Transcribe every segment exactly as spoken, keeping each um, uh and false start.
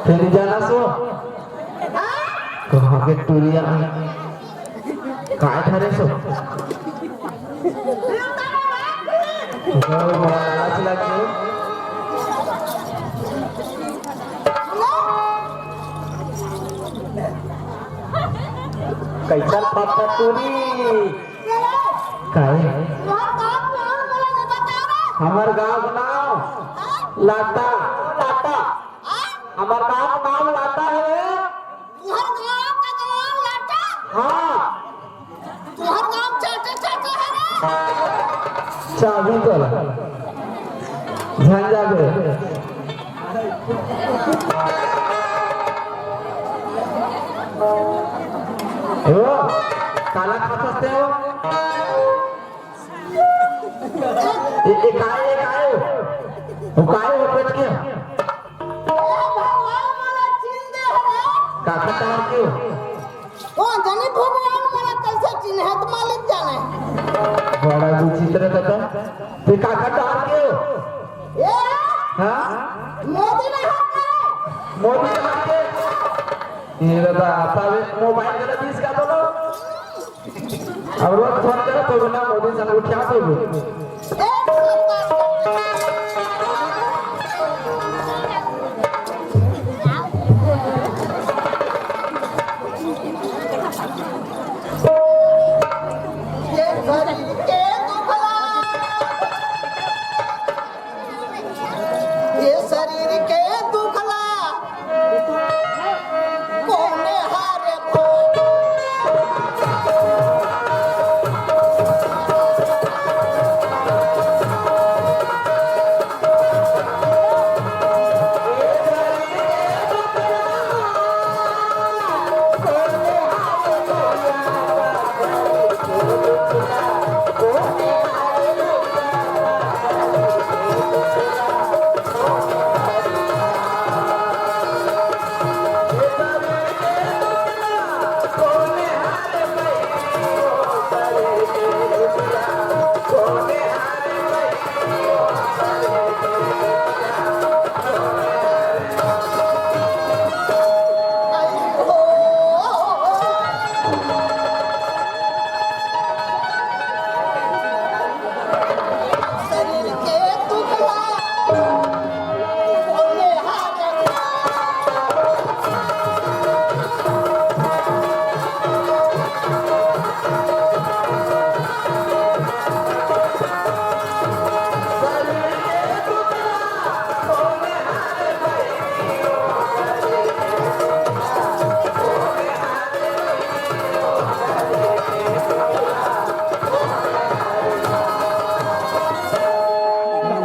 तेरी जाना सो। कहाँ के टूरिया? काय ठहरे सो? गौ महाराज लगे। कैसन पत्थर टूरी? काय? हमर गांव के नाम लाटा, लाटा। हमर गांव के नाम लाटा हे। तुहर गांव के नाम लाटा? हाँ। तुहर गांव चाटे चाटे हे रे। चाबी तोला। झंझा दे। ओ, काला खात हस ते हो? ए, ए, काय, ए, काय हो? वो काय हो, पेट के? ए भगवान, मोला चिन दे हरे। काका तार के हो? ओ, जनी भगवान मोला कैसे चिन्हे, त मालिक जाने। बड़ा विचित्र कथा। ते काका तार के हो? ए? हाँ? मोदी नहा के। मोदी नहा के? ये दादा, साले मोबाइल के बीस का तो ना। अब रोज फोन करे तो बिना मोदी संग उठा तो भी। ये शरीर के दुखला कोने हारे भोग।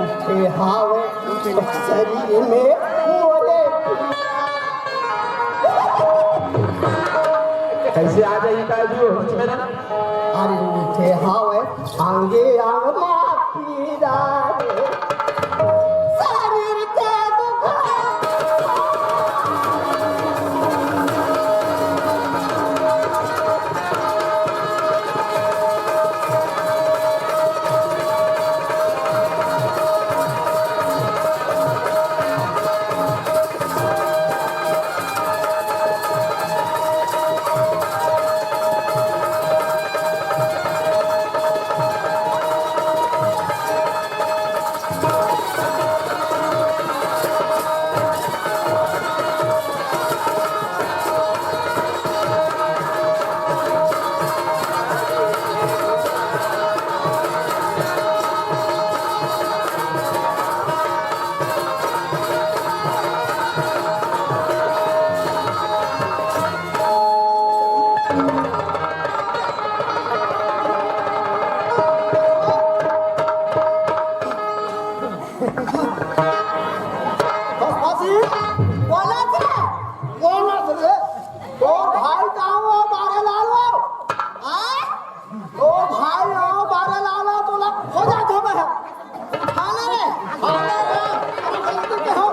उठे हावे शरीर में मोरे। कैसे आ जाई का जी होश में? अरे उठे हावे अंगे अंग मा पीरा रे। शरीर के दुख। बस, बस, ई बोलत रे, बोलत रे। ओ भाई, जाओ, मारे लालो। आय? ओ भाई, आओ, बारे लाला, तोला खो जात हवे। उठा ले रे, उठा ले रे। अरे, गलती के हो।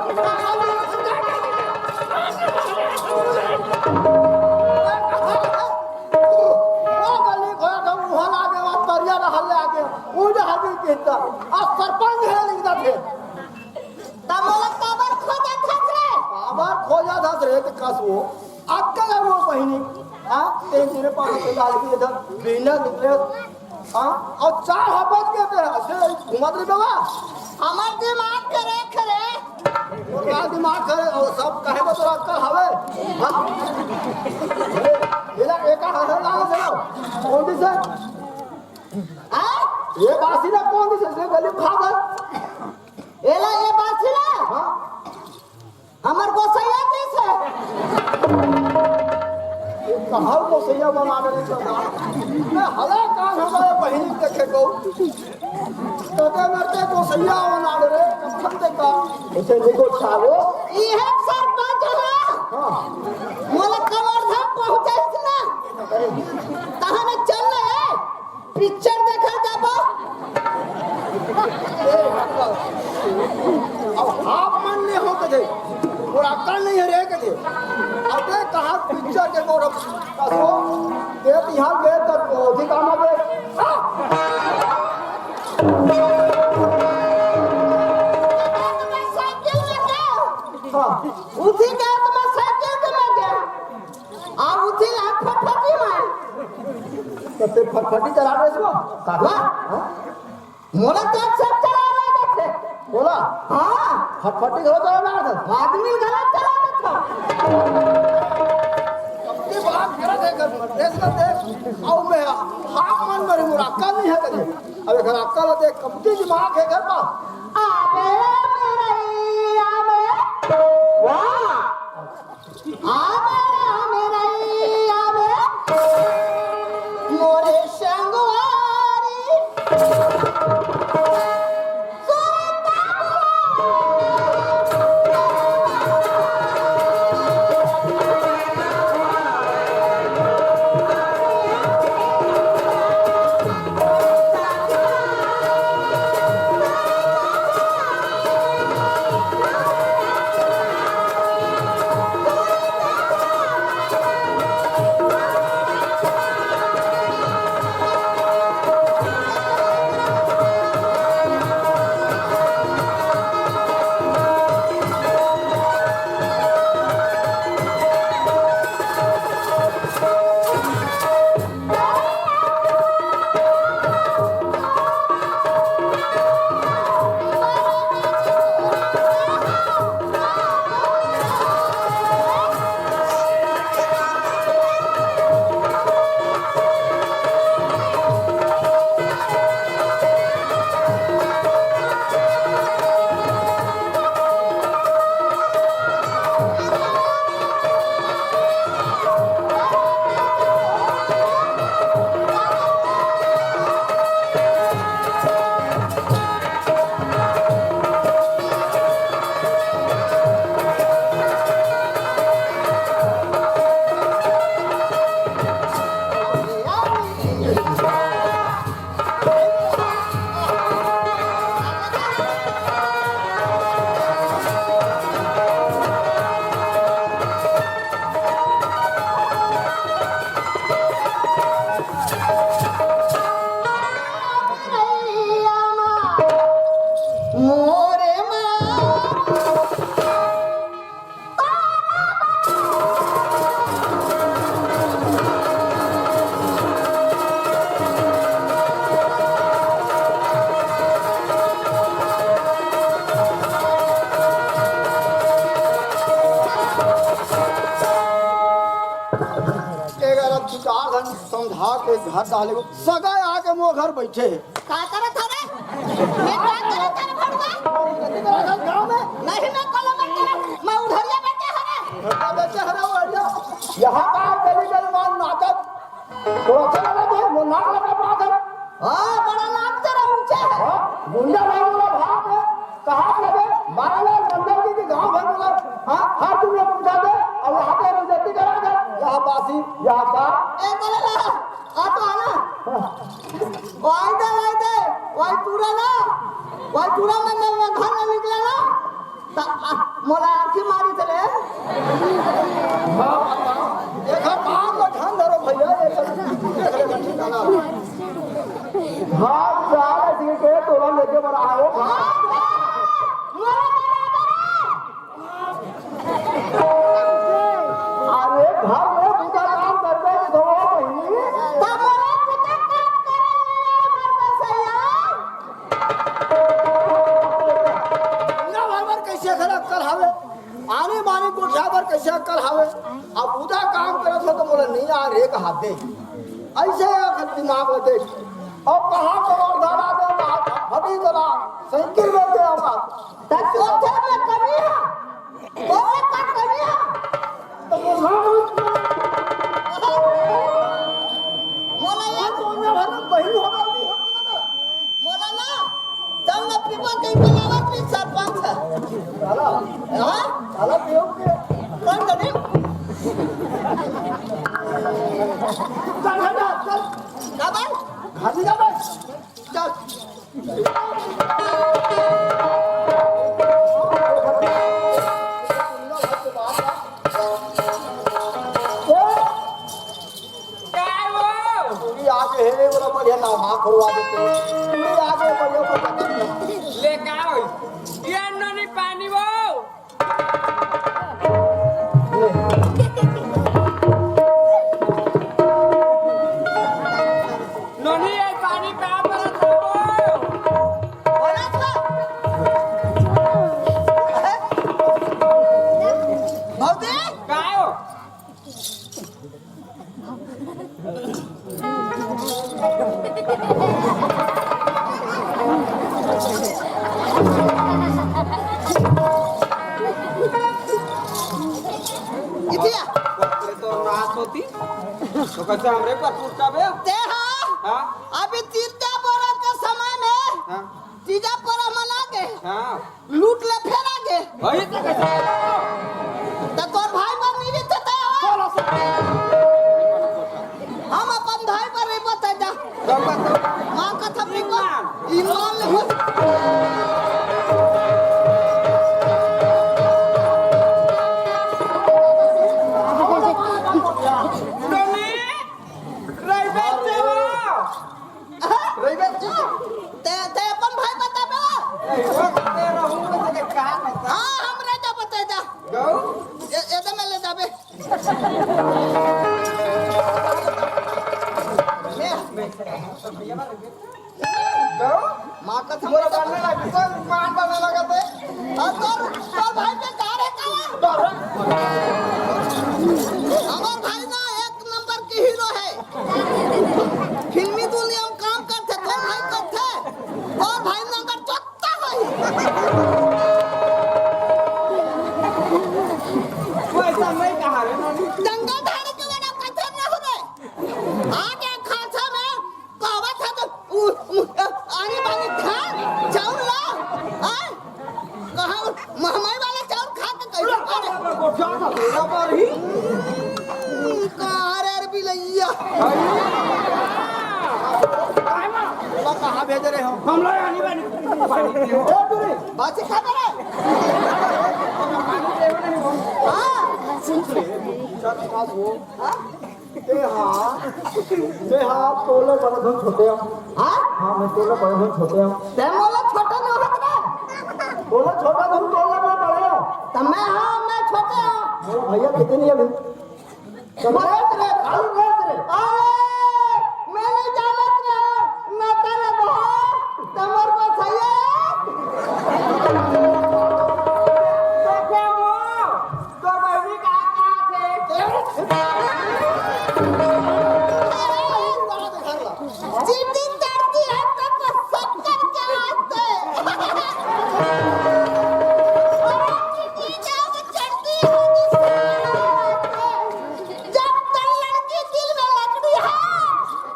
ओ गली घर का मुहा लागे, वहाँ परिया रहल लागे। ऊ डहर भी कहता। आ सरपंच है लिख जाते। त मोला काबर खोजत हस रे? काबर खोजत कस वो, अक्कल हे वो बहिनी। हाँ, तें तेरे पास तो डाल के इधर बिना निकले। हाँ, अउ चार हाथ बच गए थे, ऐसे घुमत रहे बाबा। हमर दिमाग करे खरे। तोर का दिमाग करे, अउ सब कहे बा तोर अक्कल हवे। हाँ? एला एका हर लागे देना। कौन दिस हे? हाँ? ये बासी ना कौन दिस हे? इसने गली में भाग है। एला ये बासी ना? हाँ। हमर गोसैया जइसे। ये कहाँ गोसैया बना रहे सरदार? मैं हला कान हमारे बहिनी देखे को। तोके मरते गोसैया बना रहे, कफन दे का। ऐसे निको छावो। इहे सरपंच ह। हाँ। मोला कवर्धा पहुँचाइस ना। तहाँ न चल ना है। पिक्चर देखा जाबो। अब हाफ मन ले हो कथे, मोर अक्कल नहीं हरे कथे। अबे कहाँ पिक्चर के मोर कसो, देख यहाँ गए तब ओझी कामा गए। हाँ। साइकिल में गया। हाँ। उसी के तो मैं साइकिल के में गया। आ उसी लाख फटफटी में। तो ते फटफटी चला रहे इसको? काका? वाह। हाँ? मोला तो सब चला रहे थे। बोला? हाँ। फटफटी घलो चला रहे थे? आदमी घलो चला रहे थे। कब के बात करत हे कर, देख ना देख। आओ मैं, हाथ मन मरे, मोर अक्कल नहीं है कभी। अब अगर अक्कल होते, कब के दिमाग है घर पर? आबे मेरे, आबे। वाह। आबे, आबे, आबे, मोरे संगवारी। एक अरब दू चार झन समझा के घर डाले, सगा आके मोर घर बैठे हे। का करत हवे? मैं का करत हवे भड़ुआ? गाँव में? नहीं, मैं कलम में करत, मैं उधरिया बैठे हवे। उधरिया बैठे हवे, उधरिया। यहाँ का गली गली मान नाचत। तो अच्छा लगा था, वो नाक लगा बात है। हाँ, बड़ा नाक तेरा ऊंचा है। हाँ, गुंडा भाई बोला भाग है। कहाँ लगे? मारा ना, मंडल जी के गाँव भर में। हाँ, हर तुमने पूछा दे, अब यहाँ पे बेइज्जती करा दे। यहाँ बासी, यहाँ का। ए, चले ना। आ तो आना। Why they, why they, Y टूरा ना, वाई टूरा में, में, में घर में निकले ना, त, आ, मोला आँखी मारी चले। देखा, बाप को ध्यान धरो भैया, ये सब देख ले, ठीक है ना? हाँ, चार ऐसी के तोरा लेके बड़ा हो। हाँ, मोला बराबर है। कइसे अकल हावे? अब उदा काम करत हो तो मोला नइ आ रे कहा दे। अइसे अकल दिमाग ल देख। अब कहाँ के लोग धरा दे, कहाँ फटी चला, साइकिल में दे आवा। त कोथे में कमी है? कोथे का कमी है? तो बोला मत। मोला ये तो मैं भर बहिर हो गई। मोला ना, तब ना पीपा कहीं बुलावत नहीं सरपंच है। साला, हाँ? साला पीओ के। कौन करे? चल, चल, चल। का भाई? घर नहीं जाबे। चल। काय हो? पूरी आगे हे रे, बोला बढ़िया नाम, हाँ, खोलवा देते। पूरी आगे बढ़िया, बढ़िया। ले का हो? ये नोनी पानी वो। नोनी, ये पानी का परत हो? बोला तो। भौजी। काय हो? इतिया। बाप रे, तो नाश होती। तो कैसे हमरे पर टूटता बे? ते हाँ। हाँ? अभी तीजा परब के समय में हाँ। तीजा परब मना के हाँ। लूट ले फेर आगे। भाई, तो कैसे? त तोर भाई बर नहीं रहते ते हो। हम अपन भाई बर नहीं बता जा। बाबा तो माँ का थपड़ी को ईमान। ईमान ले हो। नहीं, रही बात है वो। रही बात है। ते, ते अपन भाई बताबे। ए, वो ते रहू में से का बता? हाँ, हम रह जा, बता जा। गौ? ए, ए तो मैं ले जाबे। गौ? माँ का मोर बनने लगी, तो मान बनने लगा ते। और तोर, तोर भाई पे कार है का? हमार भाई ना एक नंबर के हीरो है। फिल्मी दुनिया में काम करथे, तोर भाई करथे। तोर भाई नंबर चोत्ता होही। वैसा नहीं कहा रे नोनी। जंगल धारी के बड़ा पत्थर न हो रे। आगे खांचा में कहावत है तो उ, उ, आनी बानी खा, चाउर ला। आए? कहाँ महमाई वाला चाउर खा के कैसे पारे? गोठिया का बोला पर ही। हम्म, कहाँ रे अरबी लैया? बोला, कहाँ भेज रहे हो? हम लोग आनी बानी। बात से खा करे? हाँ। सुन ले, हाँ? ते हा, ते हा, तोले बड़े धुन छोटे हो। हाँ? हाँ, मैं तोले बड़े धुन छोटे हो। ते मोले छोटे नहीं होत रे। तोले छोटे धुन, तोले मैं बड़े हो। तो मैं हाँ, मैं छोटे हूँ। मेरे भैया कितने नहीं अभी? तो बोले रे, खाली बोले रे। अरे, मैं नहीं जानत रे, ना तेरे बहू, तमर को सही। तो क्या हुआ? तो बहनी कहाँ, कहाँ थे? चींटी चढ़ती है तो, तो सब करके आते। और चींटी जब चढ़ती है तो, जब तक लड़की दिल में लकड़ी है,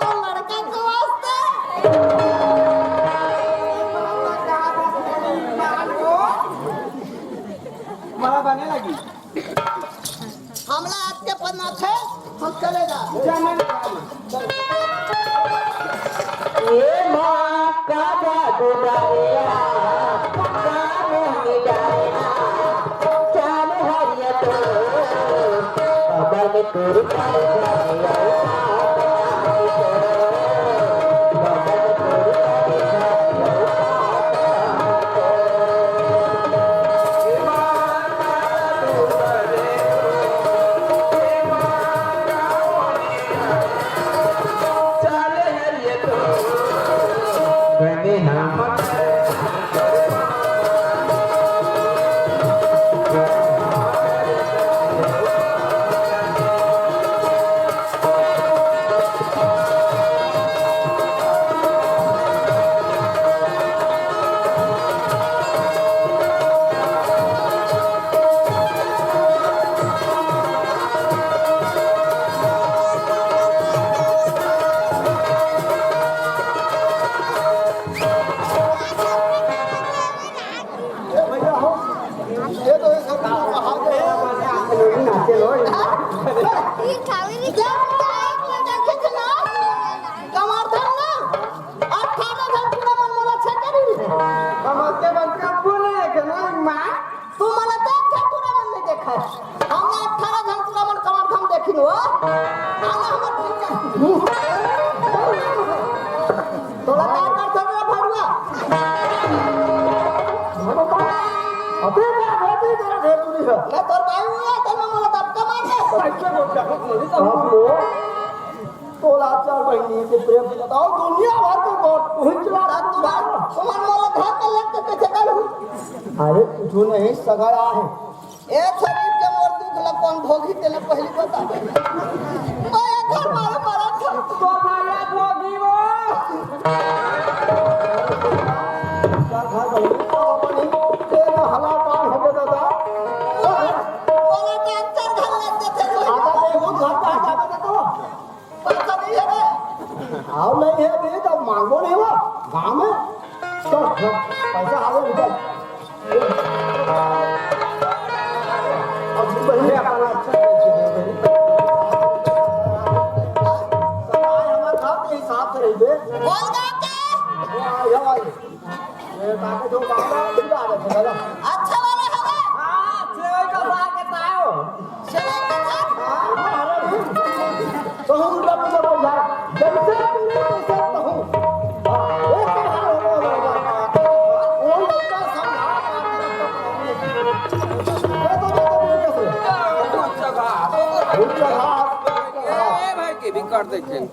तो लड़का के वास्ते। मला बने लगी। हमला आज के पन्ना थे, हम चले जा। ए माँ का जादू डालिया, का मोहनी डालिया, चाल हरिया तो, बबन तुर कर जाया। ये खावे नहीं क्या? ये देखे थे ना? कमर धम ना? अठारह धम पूरा मन मोला छेकरी। हम अते मन का बोले के ना माँ। तू मोला देख के पूरा मन नहीं देखा। हमने अठारह धम पूरा मन कमर धम देखी लो। आला हमर ठीक है। तोला का कर सकला भरुआ? अबे मैं अभी तेरा भेतुरी है। मैं तोर भाई हूँ, तब मैं मोला धक्का मार दे। कैसे बोल रहा है? हाँ, वो तोला चार बहिनी के प्रेम बताओ, दुनिया भर के बहुत हुई चला रहा तू भाई। तुम्हार मोला घर पे लेके कैसे करूँ? अरे, कुछ नहीं, सगा है। ए शरीर के मोर दुख ल कोन भोगी, तेला पहिली बता दे। मैं घर मारे मरत हंव। तो माया भोगी वो। का घर बनी? तो बनी। तेरा हलाकान हो गया दादा। बोला डॉक्टर घर लग देते थे। आता नहीं, वो घर का जावे तो। पैसा नहीं है बे। आओ नहीं है बे, तो मांगो नहीं वो। गाँव में। चल, चल, पैसा आ गया, निकल। अब बहिनी अपना अच्छा नहीं चीज़ है बे। तो आए हमारे साथ के हिसाब से रही बे। बोल गाते। ये आ, ये आ, ये। ये ताकत जो बाबा, ये आ रहा है, दादा। अच्छा वाला है बे। हाँ, सेवई का साग है, ताओ। सेवई का साग? हाँ, हाँ, अरे, तहूँ उल्टा पुल्टा बोल रहा है। जैसे बोले, वैसे तहूँ। हाँ, एक ही हाल हो गया, हो गया। वो लड़का समझा, ये तो, ये तो बोल कैसे? अच्छा बात। अच्छा बात। ए भाई के भी कर देते हैं।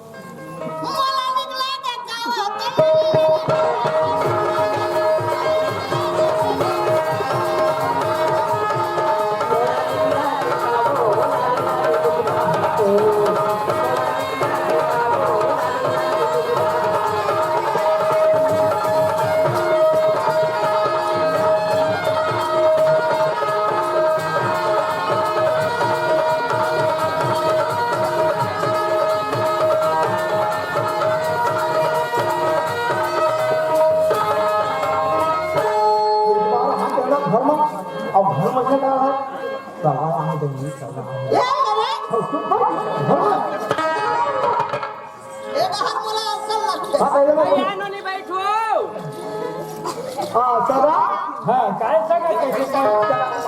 एक बार हाथ देना धर्म, अब धर्म से क्या है? सगा हाथ देंगे, सगा हाथ। ये करे? और सुपर धर्म। ए बाहर बोला, अक्कल रखे। हाँ, पहले मैं बोलूँ। भैया, नो नहीं बैठो। हाँ, सगा। हाँ, काय सगा, कैसे सगा?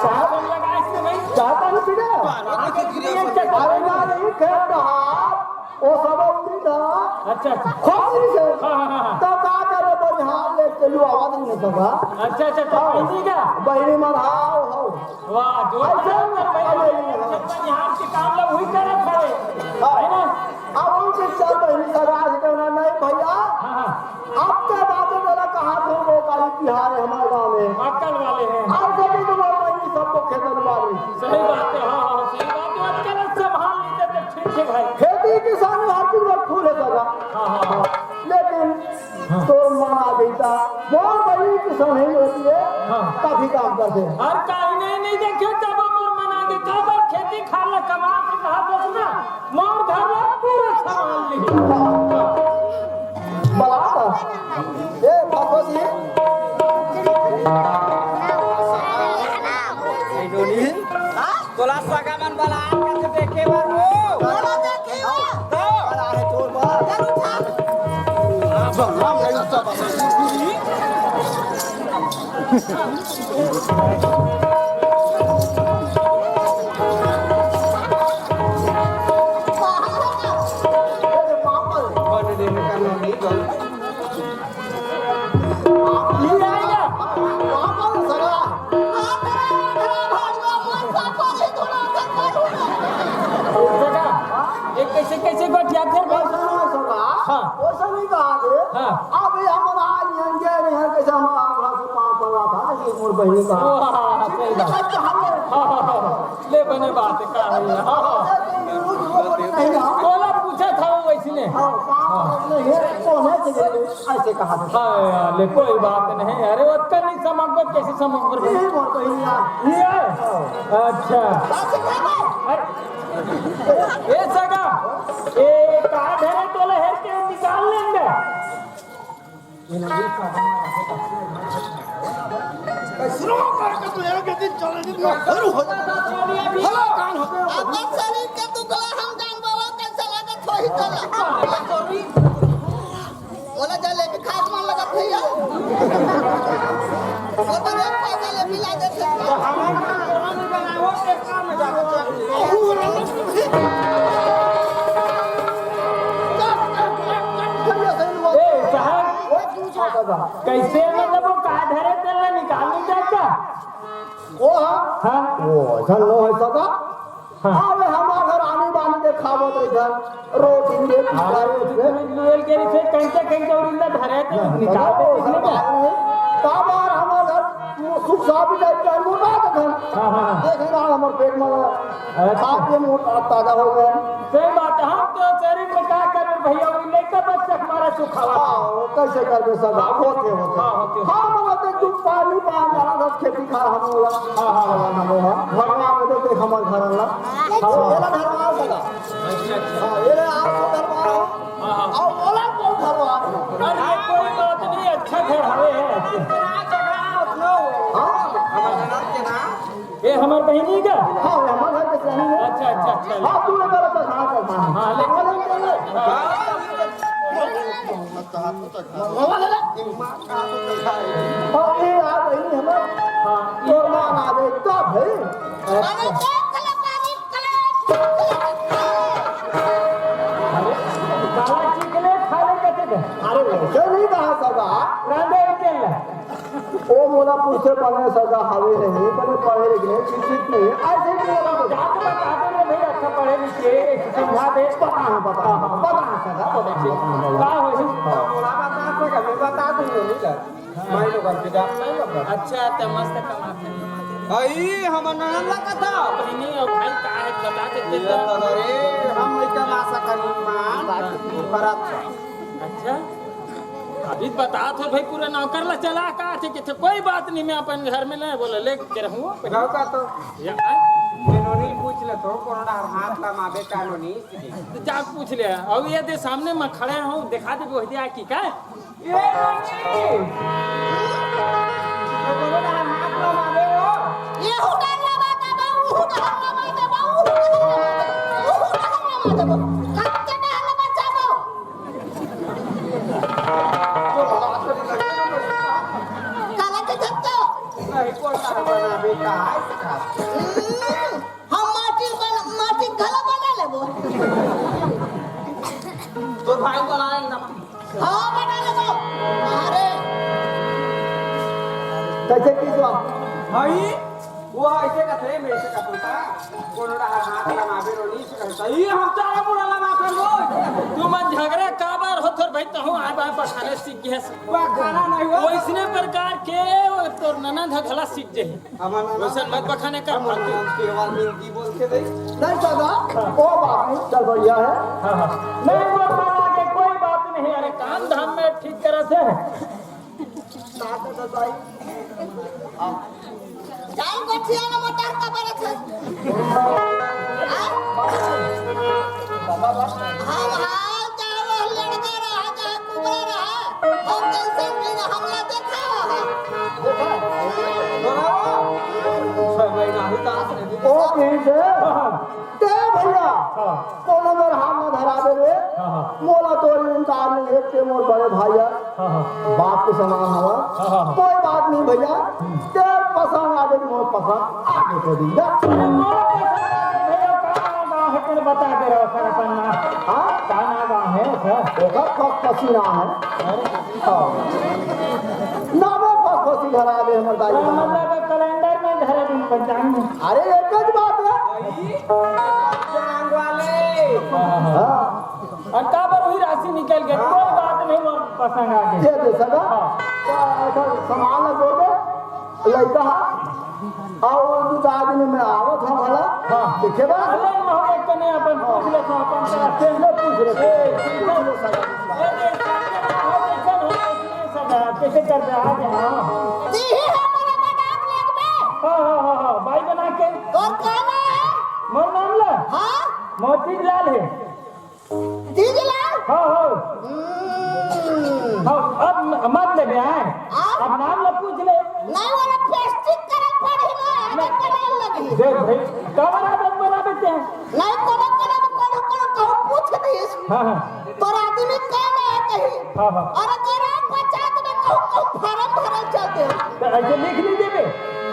चाय पानी लगा इसने भाई? चाय पानी पीना? आगे की दुनिया क्या? अरे ना, नहीं, खैर कहा। वो सब उड़ी ना। अच्छा, अच्छा। खोपड़ी से। हाँ, हाँ, हाँ, हाँ। तो का करे, बनिहार ले चलू, आवाज नहीं सका। अच्छा, अच्छा, तो हाँ। बहिनी का? बहिनी मर, हाँ, हाँ। वाह, जोरदार ऐसे कर भाई। अरे, जब बनिहार के काम ला वही करे पड़े। हाँ। है ना? अब उनके चल बहिनी सगा से कहना, नहीं भैया। हाँ, हाँ। अब के बात है, जरा कहा थे वो काली तिहार है हमारे गाँव में। अक्कल वाले हैं। और जब भी तुम्हारे बहिनी सबको खेतन वाली। सही बात है, हाँ, हाँ, सही बात है। अक्कल संभाल लेते तो ठीक है भाई। खेती किसानी हर चीज में फूल है सगा। हाँ, हाँ, हाँ। लेकिन हाँ। तो मना देता, मोर बड़ी किसान ही होती है, हाँ। काफी काम करते हैं। और कहीं नहीं, नहीं देखे तब मोर मना देता, पर खेती खाला कमा के कहा बस ना, मोर घर ला पूरा संभाल ली। बला, ए, बाबू जी। हाँ? तोला सगा मन बला के देखे बर हो। बोलो देखे हो। तो? बला है तोर बर। जरूर था। बला नहीं तो बला। एक कैसे, कैसे गोठिया थे? वैसा ना सगा। हाँ। वैसा नहीं कहा थे। हाँ। अभी हम आज यहाँ गए नहीं हैं, कैसे हम आप से पाँव पड़ा था, ऐसे मोर बहिनी का। वाह, सही बात। हाँ, हाँ, हाँ। ले बने बात है, का है? हाँ, हाँ। तोला पूछा था वो वैसे ने। हाँ, काम नहीं है, तो है कि नहीं, ऐसे कहा था। हाँ, यार, ले, कोई बात नहीं। अरे, ओतका नहीं समझबो, कैसे समझबो? नहीं, वो तो ही यार। ये है? हाँ। अच्छा। अरे, ए सगा, ए का धरे तोला हेर के निकाल लेंगे। रो करके तो एक दिन चले दिन में हरू हो जाता। हला कान हो गया। अपन शरीर के दुगला हम जान बाबा कैसे लागत होही तोला। ओला जलेबी खाए मन लगत भैया। ओकर एक पैसा ले मिला देथे। ए, साहब, कैसे मतलब वो का धरे तेला निकाल नहीं जाता? वो हाँ? हाँ। वो ऐसा नो है सका। हाँ। अरे हमार घर आनी बानी के खावत रहिथन, रोटी दे, हाँ, भिखारी रोटी दे। तो मैं लोयल के रिश्ते कंचे कंचे और इल्ला धरे तो नहीं, निकाल दे, सब इसने क्या? बात नहीं। का बार हमार घर सुख साबी टाइप का मोटा देथन। हाँ, हाँ, हाँ। देख ना हमार पेट में अच्छा। खा के मोटा ताजा हो गया। सही बात है, हम तो शरीर में का करबे भैया, वो लइका बच्चा हमारा सुखावा। हाँ, वो कैसे करबे सब? हाँ, होते, होते। हाँ, होते, होते। हाँ, मगर देख, तू पानी पान जाना था, खेती खा हम लोग। हाँ, हाँ, हाँ, हाँ, हाँ। भगवान को देख, देख हमारे घर वाला। हाँ। ये ना घर वाला सगा। अच्छा, अच्छा। हाँ, ये ना आप तो घर वाला हो। हाँ, हाँ। और ओला कौन घर वाला? अरे, कोई बात नहीं, अच्छा घर हवे है। हाँ। ये हमार बहिनी का? हाँ, हमार घर के सही है। अच्छा, अच्छा, अच्छा। हाँ, तू लगा रखा, हाँ, हाँ। हाँ, लेकिन हाँ, ये आ बहिनी हमार। हाँ, तोर माँ आ गई, तब है। अरे, देख ले, पानी, कलेश, कलेश। अरे, काला चिकले खा ले कहते थे। अरे, वैसे नहीं कहा सगा। रांधे ही तेल। ओ मोला पूछे बने सगा हावे नहीं, बने पढ़े लिखे नहीं, शिक्षित नहीं है, ऐसे ही बोला तो। जाके बता दे रे भाई, अच्छा पढ़े लिखे, समझा दे। पता है, पता है, पता है सगा, पता है, पता है। का होही? हाँ। मोला बता सका, मैं बता दूंगा, नहीं कर। मैं लोग कर बेटा, मैं लोग कर। अच्छा, तो मस्त कमाते हैं। भाई, हम ननद ला कथा। भाई नहीं, अब भाई का है, बता देते ये तो। तो रे, हम नहीं कमा सकन, मान, पर अच्छा। अच्छा। अभी बता तो भाई, पूरा नौकर ला चला का थे कि थे, कोई बात नहीं, मैं अपन घर में नहीं बोले, लेके रहूँ। गाँव का तो या, आ? मैं नोनी पूछ ले तो, कोरोना हाथ ला माबे का नोनी? तो जा पूछ ले। अब ये दे सामने मैं खड़े हूँ, दिखा दे बोल दिया कि का? ये नोनी! ये कोरोना हाथ ला माबे हो? ये हुडर ला बात है, बाबू, हुडर ला बात है, बाबू, हुडर ला बात है, बाबू, हुडर ला बात है, बाबू। कब के डर ला बचाबो? काला के जब तो। नहीं, कोन तार बनाबे का है का? हम्म, हम माटी बन-, माटी घला बना लेबो। तो भाई बनाए एकदम। हाँ, बना लेबो। अरे। कैसे की हुआ? भाई, वो ऐसे कथे, मैं ऐसे कथूँ था। कोनो डहर हाथ लमाबे रोनी से कहता, "ई हम तारा मुड़ा लमा कर लो।" तू मन झगड़ा काबर होत हर भाई, तहूँ आय बाय बखाने सीख गए। बखाना नहीं हो। वैसने प्रकार के वो तोर ननद ह घला सीख जे। हमार ननद वैसन मत बखाने कर हम फालतू। ननद के आवाज में की बोल के दे। नहीं दादा, वो बात नहीं, चल बढ़िया है। हाँ, हाँ। नहीं, वो बात के कोई बात नहीं। अरे काम धाम में ठीक तरह से। जाओ गोठिया ना मोटार का बरत है। हाँ? हम हाल चाल लड़का रहा, चाहे कुबरा रहा, हम जैसे भी ना हमला देखा है। ओ कहीं से? ए भैया, हाँ। कोनो मेर हाथ ना धरा दे रे। हाँ, हाँ। मोला तोर इनकार नहीं है, ते मोर बड़े भाई है। हाँ, हाँ। बाप के समान हवा। हाँ, हाँ, हाँ। कोई बात नहीं भैया, तेर पसंद आ गई, मोर पसंद आ गई तो दीदा। अरे मोर पसंद आ गई भैया, का नाम गाँव है, तेरे बता दे रहा हूँ, सर, अपन ना। हाँ? का नाम गाँव है, सर? ओकर फस पसीना है। अरे। हाँ। नामे फस पसी धरा दे हमर दाई का का। मतलब कैलेंडर में धरे दिन पंचांग में। अरे एक ज बात है। पंचांग वाले। हाँ, हाँ, हाँ। हाँ। और काबर हुई राशि निकल गई, कोई बात नहीं, मोर पसंद आ गई। ये दे सका? हाँ। तो ऐसा सामान ला जोड़ दे, लइका हा, और दू चार दिन में आवत हम भला। हाँ। देखे बा? अरे, हम एक कने अपन पूछ ले, तो अपन से ले पूछ ले। ए, पूछ ले सका। ए, ए, कैसे कर दे आज, हाँ। जी ही है, मेरा मजाक लेत में। हाँ, हाँ, हाँ, हाँ, भाई बना के। तोर का नाम है? मोर नाम ला? हाँ? मोतीलाल है। दीदी लाल? हाँ, हाँ। हम्म। हाँ, अब म-, मत लेबे, आय। हाँ? अब नाम ला पूछ ले। नहीं, वाला प्लास्टिक देख भाई, काबर आदत बना देते हैं? नहीं, कोनो, कोनो, कोनो, कोनो कहूँ पूछ दिस। हाँ, हाँ। तोर आदमी का ना है कहीं? हाँ, हाँ। अरे तोरा पंचायत में कहूँ, कहूँ फार्म भरल चलते हैं। तो ऐसे लिख नहीं देबे?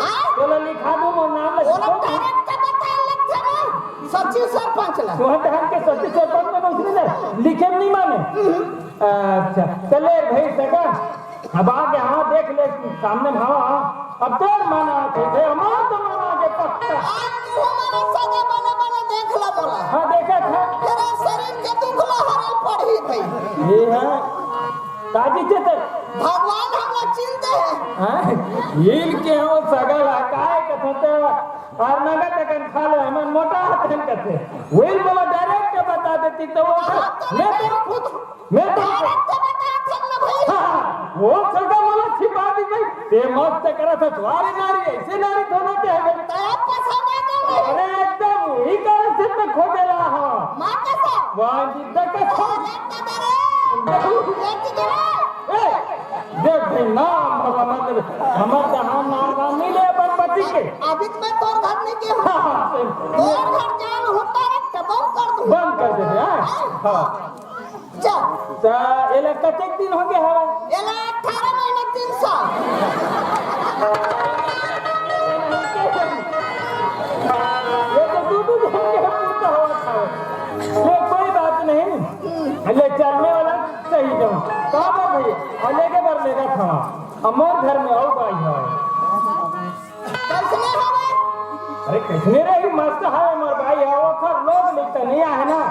हाँ? बोला लिखा दो, मोर नाम लिख ओला दो। Direct बता लगथे ना, सचिव सरपंच ला। वहाँ धान के सचिव सरपंच में बैठ ना, लिखे में नहीं माने। हम्म। अच्छा, चले भाई सगा, अब आगे हाँ देख ले, सामने में हवा, अब तोर मन आथे, भाई हमार तो मन आगे पक्का। आज तू हमारा सगा बने बने देख ला मोला। हाँ, देखा था। तेरा शरीर के दुख ला हरल पड़ही भाई। ये है, काजी थे तो। भगवान हमला चिन्हते हैं। हाँ, इल के हो सगा ला, काय कथते हो? और नगद अकन खा ले, हमन मोटा आथन कथे। वही बोला direct बता देती तो वो हाँ, तो मैं तो खुद मैं तो अरे, तो बता, चल ना भाई। हाँ, वो सगा वाला छिपा दी भाई। ते मस्त करत हस, वाली नारी, ऐसे नारी होना चाहिए। तया पसंद आ गया भाई। अरे, एकदम वही कारण से तो खोजे रहा हूँ। माँ कसम। वाह, जिद्द कसम। अरे, तब रे। ये की करे? ए, देख भाई, नाम भगवान, हमार जहाँ नाम, नाम नहीं ले अपन पति के। अभी तो मैं तोर घर नहीं गया हूँ। हाँ, हाँ, तोर घर जान होता है, तो बंद कर दूँ। बंद कर दे, हाँ? हाँ। जा। त एला कतेक दिन हो गया हवय? एला अठारह महीना तीन साल। ये तो दू दू दिन के पूरा होवत हवय। ले कोई बात नहीं। ले चलने वाला सही जाऊं। का बात भैया? और लेके बर लेगा था। अब मोर घर में और बाई है। कैसने हवय? अरे कैसने रही? मस्त हवय मोर बाई है। ओखर लोग लिखता नहीं आहे ना।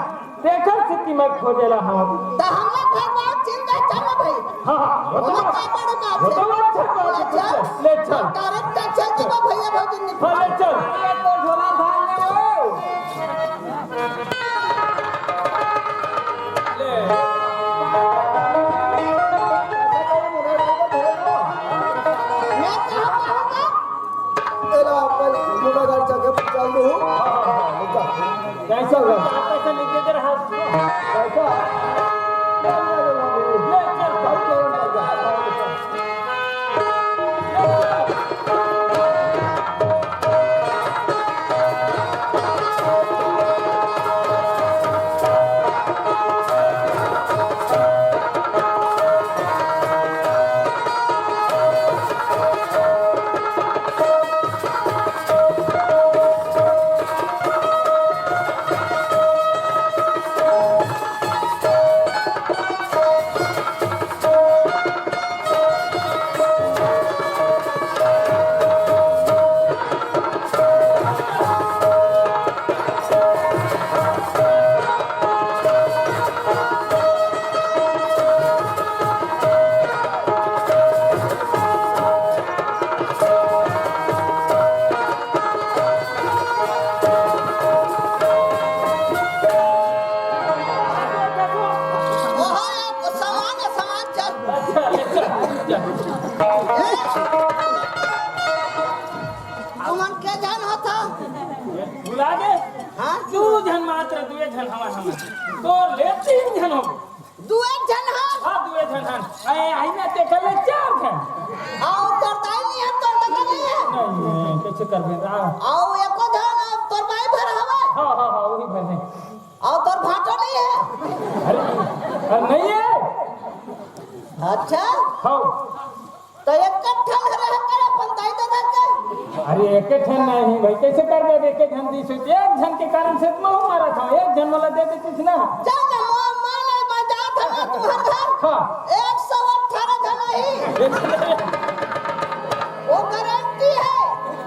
तेखर सेती मैं खोजे ला हवं। त हमला घर बार चिंता चल भाई। हाँ, हाँ, वो तो ओमा बात, का बड़ी बात वो है? तो बात चल, बात ले चल, चल। ले चल। Direct चल, चल जी बा भैया भौजी निपटा। हाँ, ले चल। ले। मैं कहाँ पाऊंगा? एला अपन मोटर गाड़ी चल के पहुंचा दो। हाँ, हाँ, हाँ, ले चल। कैसे होगा? आप पैसा लेके दे रहा है। पैसा? ले चल, भाई, ले चल। ओहो, सामान, सामान चल। तुमन के झन होथा? भुला गे? हाँ? दू झन मात्र, दुए झन हवन हमन। तोर ले तीन झन हो। दुए झन हन? हाँ, दुए झन हन। अरे, आई ना, तेकर ले चार झन। अउ तोर दाई नहीं है, तोर ददा नहीं है? नहीं, नहीं, कैसे करबे? आ। अउ एको झन, अउ तोर बाई भर हवय? हाँ, हाँ, हाँ, वही भर है। अउ तोर भांटो नहीं है? अरे, अरे, नहीं है। अच्छा? हाँ। त एक ठन हरे हकर अपन दाई ददा के? अरे, एक ठन नहीं भाई, कैसे करबे? एक झन दी से, एक झन के कारण से तो मैं मारा था, एक झन वाला दे दे कुछ ना। जा ना, मोर माल है, मैं जात हूँ ना तुम्हार घर। हाँ। एक सौ अठारह झन ही। वो गारंटी है।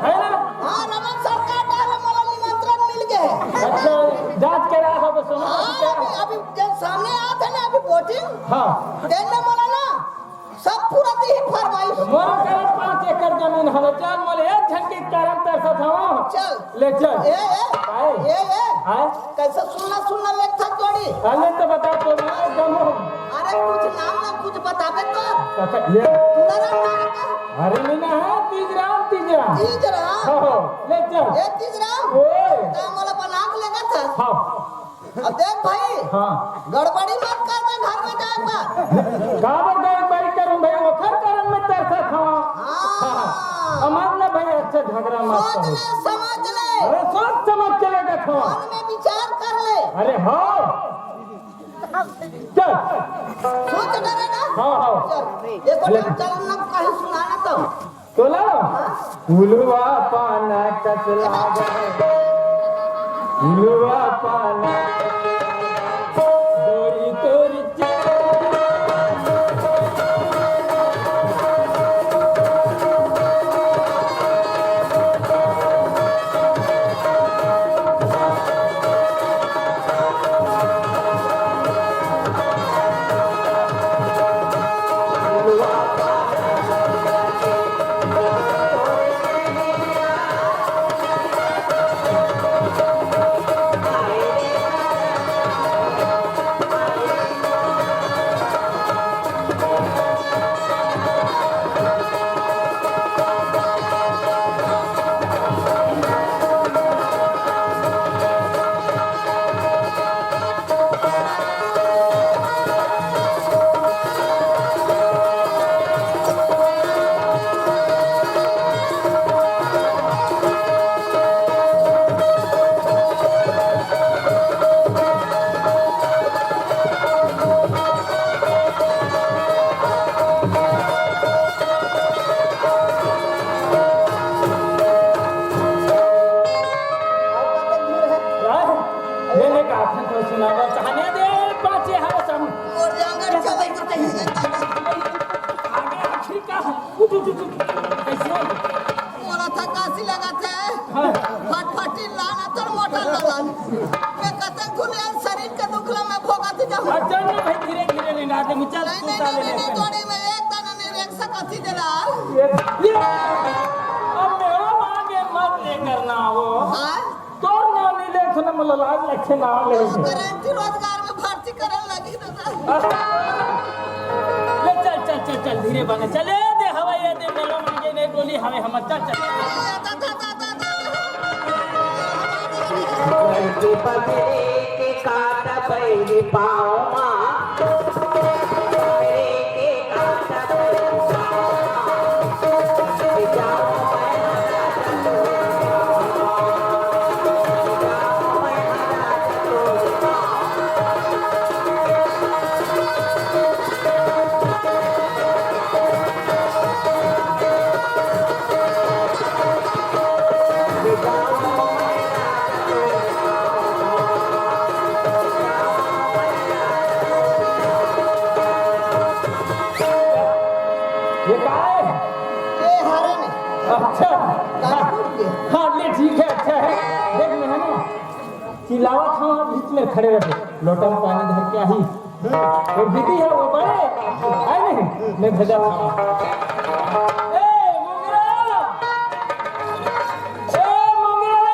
है ना? हाँ, रमन सरकार द्वारा मोला निमंत्रण मिल गए। अच्छा, जांच के रहा हो, बस समझ हाँ, क्या? अभी, अभी जब सामने आते ना, अभी वोटिंग। हाँ। देन में मोला ना, सब पूरा ती ही फरमाइश। मोर करा पाँच एकड़ जमीन हवे, चल मोले एक झन के कारण तरसत हवं। चल। ले चल। ए, ए, आए। ए, ए। आए। कैसे सुनना, सुनना लेत था जोड़ी? अरे तो बता तो मैं एकदम हूँ। अरे कुछ नाम ना कुछ बताबे तो। अच्छा, ये। तुलरा नाम का? अरे नहीं ना है, तीजराम, तीजराम। तीजराम? हाँ, हाँ, ले चल। ए तीजराम? ओए। ता मोला बना के लेगा था। हाँ। अब देख भाई, हाँ। गड़बड़ी मत कर दे घर में जाए पर। काबर गड़बड़ी करूं भाई, ओखर कारण में तरसत हवं। हाँ। हाँ। अमर न भाई, अच्छा झगड़ा मत सोच करो। ले, समझ ले। अरे सोच समझ के ले देखो। मन में विचार कर ले। अरे हाँ। चल। सोच डरे ना? हाँ, हाँ। चल, ये तो ले। चल ना कहीं सुनाना तो। तोला? उलवा पाना कस लागे, उलवा पाना, डोरी तोरी ले, ले, का था तो सुनावा, चाहने दे, पाछे हवे सब। मोर जांगर चले के चाहिए। आगे आखिरी का, उठ, उठ, उठ, उठ। कैसे? मोला थकासी लगत हे। हाँ। फटफटी लाना तर मोटर लान। मैं कतक दुनिया शरीर के दुख ला मैं भोगत जाहूँ। अच्छा, नहीं भाई, धीरे, धीरे ले ना दे, मुझे नहीं, तू नहीं, साले नहीं, ले नहीं, कर। थोड़ी मैं एक दाना नहीं रेंग सकत ही दलाल। ये, ये, अब मेरा मांगे मत लेकर ना वो। हाँ? तोर नाम नहीं ले, इतना मुला लाज लखे नाम ले। वो करेंसी रोजगार में भर्ती करन लगी तो। ले चल, चल, चल, चल, धीरे बने। चल, ए दे हवा, ए दे मेलो मांगे नहीं बोली हवे हम। चल, चल। ये का है? ये हरन है। अच्छा। कानपुर के। हाँ, ले ठीक है, अच्छा है। देख ले, है ना? चिल्लावत हाँ, बीच में खड़े रहे। लोटा में पानी धर के आई। वो दीदी है, वो बड़े। है नहीं? मैं भेजा था। ए, मुंगरा! ए, मुंगरा!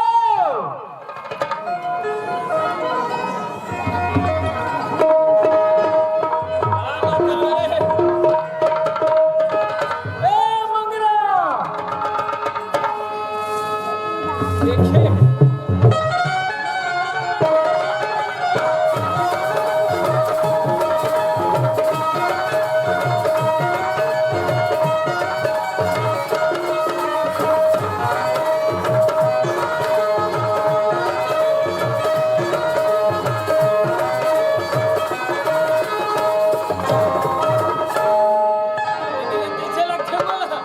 पीछे लगथे मोला।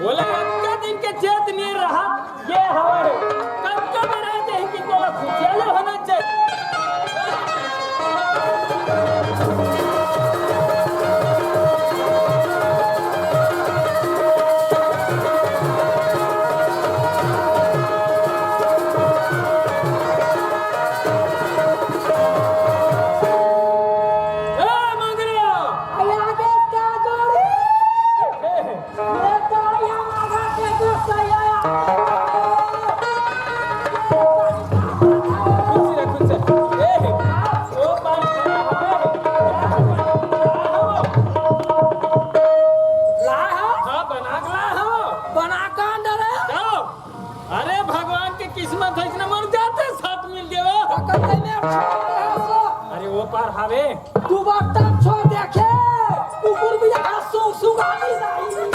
ओला अतका दिन के चेत नइ रहत, ये हवय। कतका बेरा देही कि तोला खुशियाले होना चाहिए। ए, मंगरू! अरे, आगे क्या जोड़ी? ए, अरे भगवान के किस्मत है, इसने मन जाते साथ मिल गए। अरे वो पार हावे। तू बर्तन छोड़ देखे, कुकुर भी यहाँ सु-, सुगानी नहीं।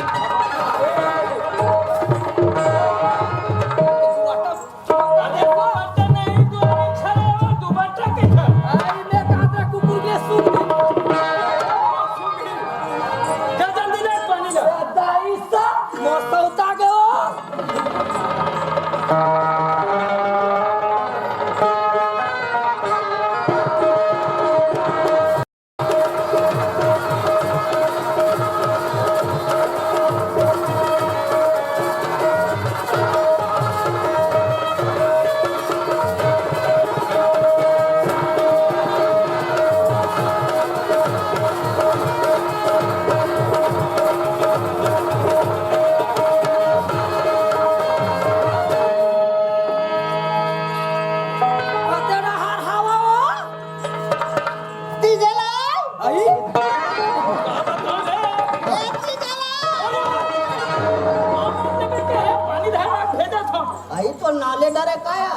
आई तो नाले डरे काया।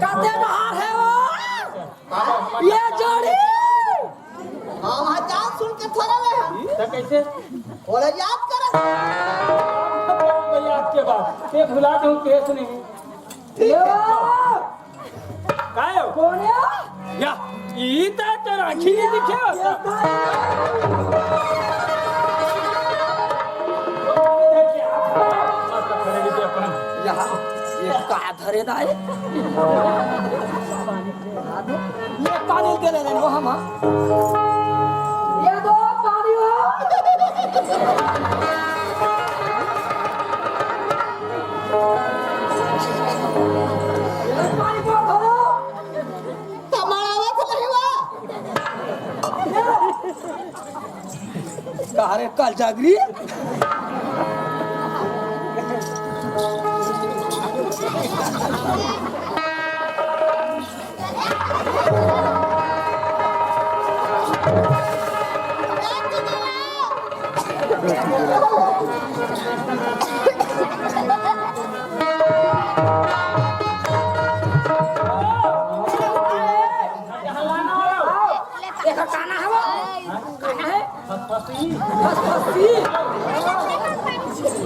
कते डहार हे वो? ये जोड़ी। हाँ, वहाँ जान सुन के थोड़ा ले हम। तो कैसे? बोला याद कर। याद के बाद। ये भुला दूँ, केस नहीं। ये। काय हो? कोण आहे? या, इथं तर आणखी नाही दिखे होता. या, ये का धरे दाय? ये पाणी दिले रे, वो हम, हा? ये दो पाणी हो. ये पाणी को धरो. तमाड़ावत नहीं हुआ। का रे, काल जागरी? देखा, काना है वो? काना है? फसफसी। फसफसी।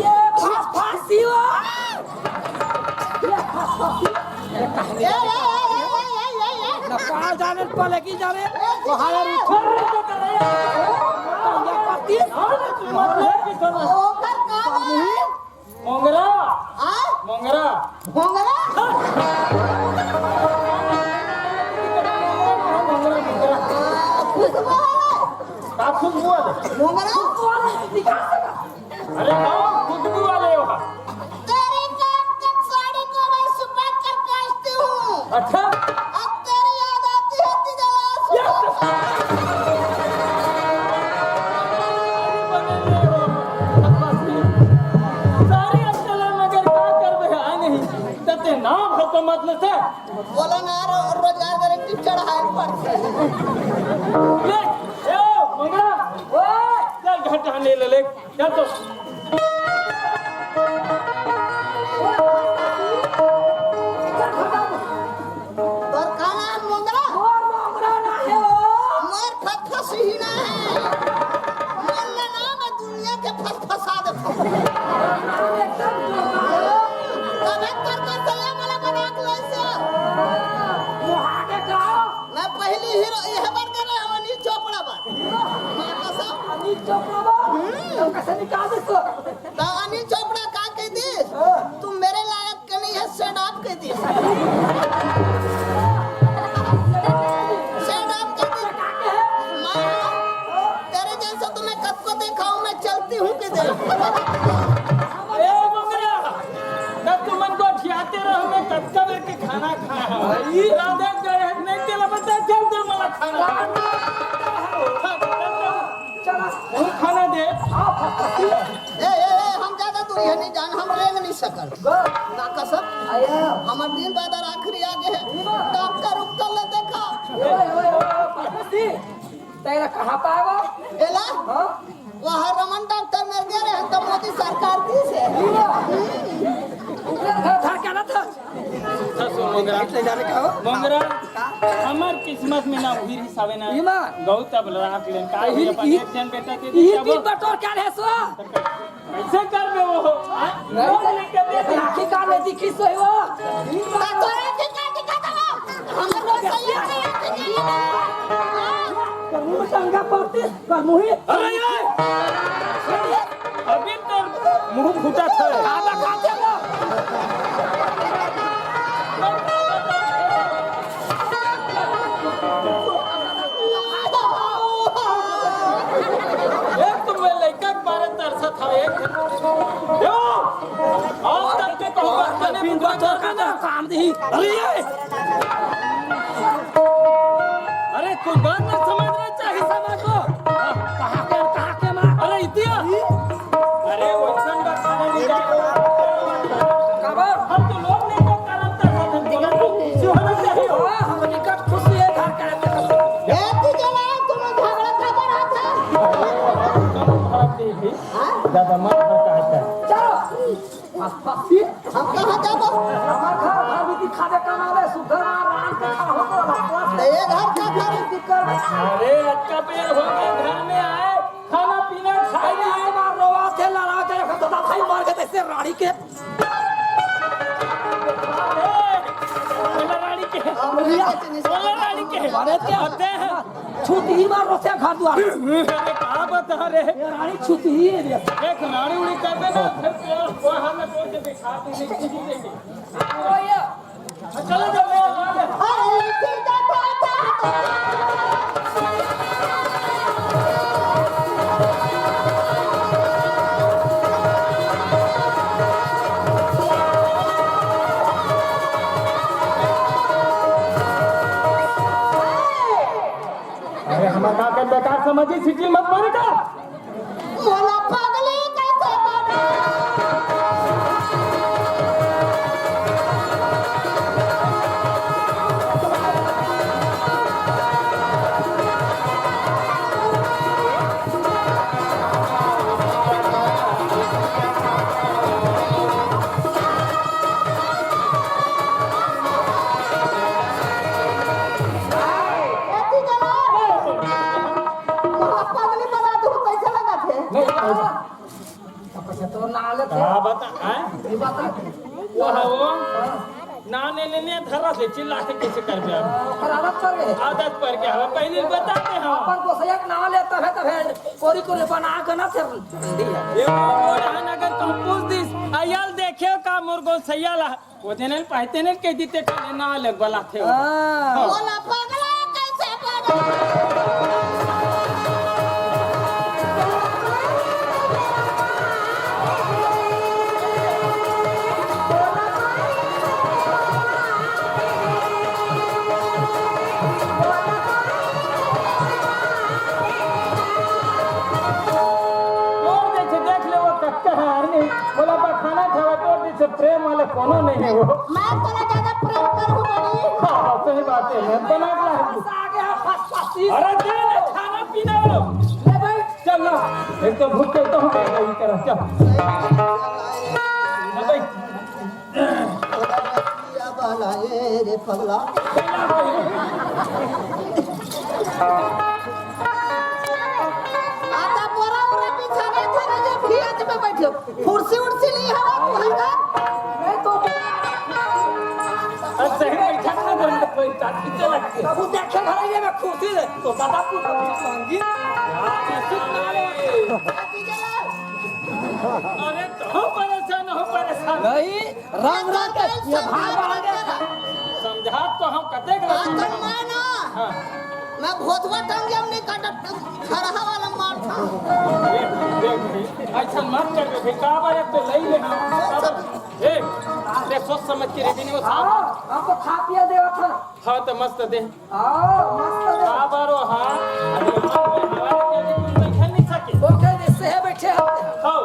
ये फसफसी हो। ये फसफसी। ये कहानी ए, ए, ए, ए, ए, ए, ए, ए। ना कहाँ जाने, पले की जाने। ए, वहाँ यार उछल रहे थे, कर रहे हैं। ये पति। ओकर का बा? मोंगरा। आ? मोंगरा। मोंगरा? मोंगरा, मोंगरा। आ, खुशबू वाला। का खुशबू वाले? मोंगरा? अरे कौन खुशबू वाले हो? तेरी काट कट साड़ी को मैं सुबह कर काटती हूँ। अच्छा। अब तेरी याद आती है, तीजा ला सुबह। सारी अक्कल है, मगर का करबे, आ नहीं। तते नाम हो तो मतलब से। बोला ना, रो-, रोजगार गारंटी चढ़ाए पड़ते। ले, ए, मंगला, ओए, चल घर टहलने ले, ले। चल तो। तोर का नाम मोंगरा? मोर मोंगरा ना हे ओ। मोर फसफसीना हे। मोर ना नाम हे दुनिया के फसफसा देथों। नाम एकदम जोरदार हे। तबे करके सया मला बना के लइसे। मोहा के गाओ। मैं पहली हीरो इहे बर करे हूँ, अनिल चोपड़ा बर। हीरो? मैं कसम। अनिल चोपड़ा बर? हम्म। तो कैसे निकाल दे तो? तो अनिल चोपड़ा का कह दिस? हाँ। "तुम मेरे लायक के नहीं है, shut up," कह दिस। Shut up कह दिस। मैं, तेरे जैसा तो मैं कब को देखा हूँ, मैं चलती हूँ कह दिस। ए, मंगरा, तब तुमन गोठियाते रहो, मैं कतका बेर के खाना खाए हंव। भाई। राधे गए हैं, नहीं तेला बता, चल दे मला खाना। चला। वो खाना दे। ए, ए, ए, हम ज्यादा दूरिहा नहीं जान, हम रेंग नहीं सकन। ना कसम। आया। हमर दिन बादर आखिरी आ गए हैं। डॉक्टर उक्टर ले देखा। ए, ए, ए, ए, तेला कहाँ पावा? एला? हाँ? वहाँ रमन डॉक्टर मर गए रहे, तो मोदी सरकार दी से। उधर था, क्या ना था? सुन, सुन, मोंगरा। ले जाने का हो? मोंगरा, हमर किस्मत में ना उही रिहिस हवे ना। ई माँ। गौ तब राख लेन, का ई, हुई अपन ई, एक जन बेटा के ई दिया तीन वो। बटोर क्या रहे सो? कैसे कर दे वो? हाँ? नहीं, लोग लेके दे दे। आखिर का में दिखी सो ही वो? ई माँ। तो तोरा के का दिखा दो? हमर लोग सही है, सही है। कर मुँह संगा पड़ती, कर मुँह। अरे ये! अभी तो मुंह फूटा था। आधा खाते ना। एक तो मैं लइका के बारे तरसत हवे, एक यो, आज तक के कहूँ बात नहीं, बिन बात कर ना काम दी। अरे ये! अरे, कोई बात ना समझना चाहिए। समझ लो। कहाँ के, कहाँ के माँ? अरे, इतिया। अरे, वैसन का खाना नहीं जाए। खबर? हम तो लोग नहीं तो करम कर सकते। बोला तो खुशी होना चाहिए। हाँ, हम निकट खुशी है, घर का है। ए, तू चला, तुम झगड़ा खबर आता। कम खराब नहीं थी। हाँ? ज्यादा मत खराब है। चलो। हम कहाँ जाबो? हमर घर, घर भी दिखा दे, कमावे, सुधर मार, राम के खा हो तो रखवा से। ए घर का घर? दिक्कत। अरे, अतका बेर हो गए घर में आए, खाना पीना खाए नहीं आए, मार रोवा थे, लड़ा के रखा तो भाई मार के तैसे रानी के। बोला रानी के। बोला रानी के। अरे, क्या होते हैं? छूत ही मार रोसे घर द्वार। अरे, का बता रे? ये रानी छूत ही है रे। एक रानी उड़ी कर दे ना, फिर तेरा वहाँ में बोल के दिखा दे, नहीं, नहीं, नहीं। चलो, चलो, चलो। अरे, हमार का के बेकार समझी, सिटी मत मारे का? मोला पगली कैसे बना? एती चला। मोला पगली बना दू, कैसे लगा थे? नहीं, नहीं। तब से तो ना लेते। का बता, हैं? ये बता। वो है वो। ना, ने, ने, ने, धरा से चिल्ला के कैसे कर दिया? ओकर आदत पड़ गए। आदत पड़ गया, हम पहले बताते हैं। अपन को सही एक ना लेता है, तो फिर कोरी कोरी बना के ना फिर दिया। ये वो, वो रहन अगर तुम पूछ दिस, "अयल देखे का मुर्गो सैया ला?" वो देने पाए तेने कह दीते, "काले ना अलग बला थे वो।" हाँ। बोला पगला कैसे बना? तोर जैसे देख ले वो कक्का है, अरे नहीं, बोला बा खाना खावा, तोर जैसे प्रेम वाला कोनो नहीं है वो। मैं तोला ज्यादा प्रेम करूँ बनी। हाँ, हाँ, सही बात है, मैं बना के ला। फंस आ गया, फंस, फंस। अरे दे ना खाना पीना। ले भाई। चल ना, एक तो भूख के तो हम नहीं करा, चल। ना भाई। ए रे पगला। आता बोरा उरा बिछाना था ना, जब खियाच में बैठे। कुर्सी उर्सी नहीं हवा तू हंगा। मैं तो अब सही बैठा था, बंद कोई ताकत लगती। तब वो देखे घर ये में कुर्सी दे, तो दादा को संगीत। अरे तो परेशान हो, परेशान। नहीं, राम राम के ये भाग आ गया। समझा तो हम कते गलत हाँ, तो मैं ना, हाँ। मैं भोथवा टांग हम नहीं काटत, खरहा वाला मार था। देख, देख, देख, ऐसा मत कर बे, का बार तो लई ले हम। ए, ते सोच समझ के रे दिन वो साहब। हाँ, हम तो खा पिया देवा था। हाँ, तो मस्त दे। आओ, मस्त दे। का बारो, हाँ? अरे, हमारे हवाले के लिए कुछ नहीं खेल नहीं सके। ओके, जैसे है बैठे हैं। हाँ।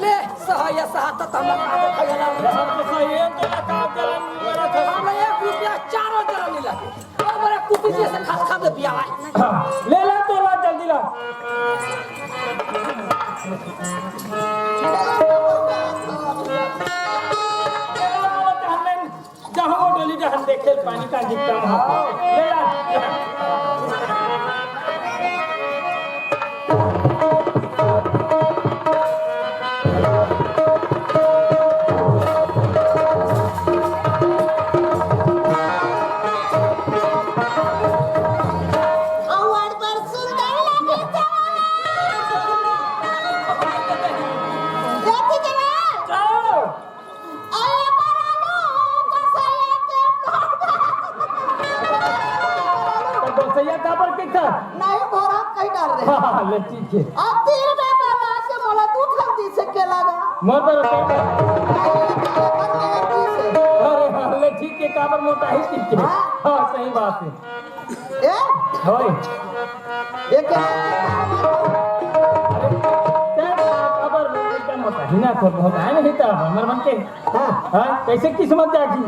ले, सहा या सहा तो तम लोग आते खा लेना। हम तो सही है, तो ना काम चलन नहीं हो रहा था। हम एक रुपया चारों जरा नहीं लगे। और बड़ा कुपी जैसे खा खा दे पिया भाई। ले ला, तो ला, जल्दी ला। जहाँ वो डोली जहाँ देखे पानी का दिखता हूँ। ले ला। अवार्ड पर सुंदर लगे जवान। देखी जवान। अरे बरानो, कसैया के तो बसैया काबर के था? नहीं, भोरा कहीं डाल दे। हाँ, ले, ठीक है। अब तीन रुपया बर्दाश्त से बोला, तू खरीदी से के लगा? मत रखो। नहीं, ये काला कर मेहनती से। अरे हाँ, ले, ठीक है, काबर मोटा ही ठीक है। हाँ। हाँ, सही बात है। ए? होय। ये क्या? अरे, क्या खबर? ये क्या मोटा? हिना तो बहुत है नहीं तो, हमर मन के। हाँ। हाँ, कैसे किस्मत जागी?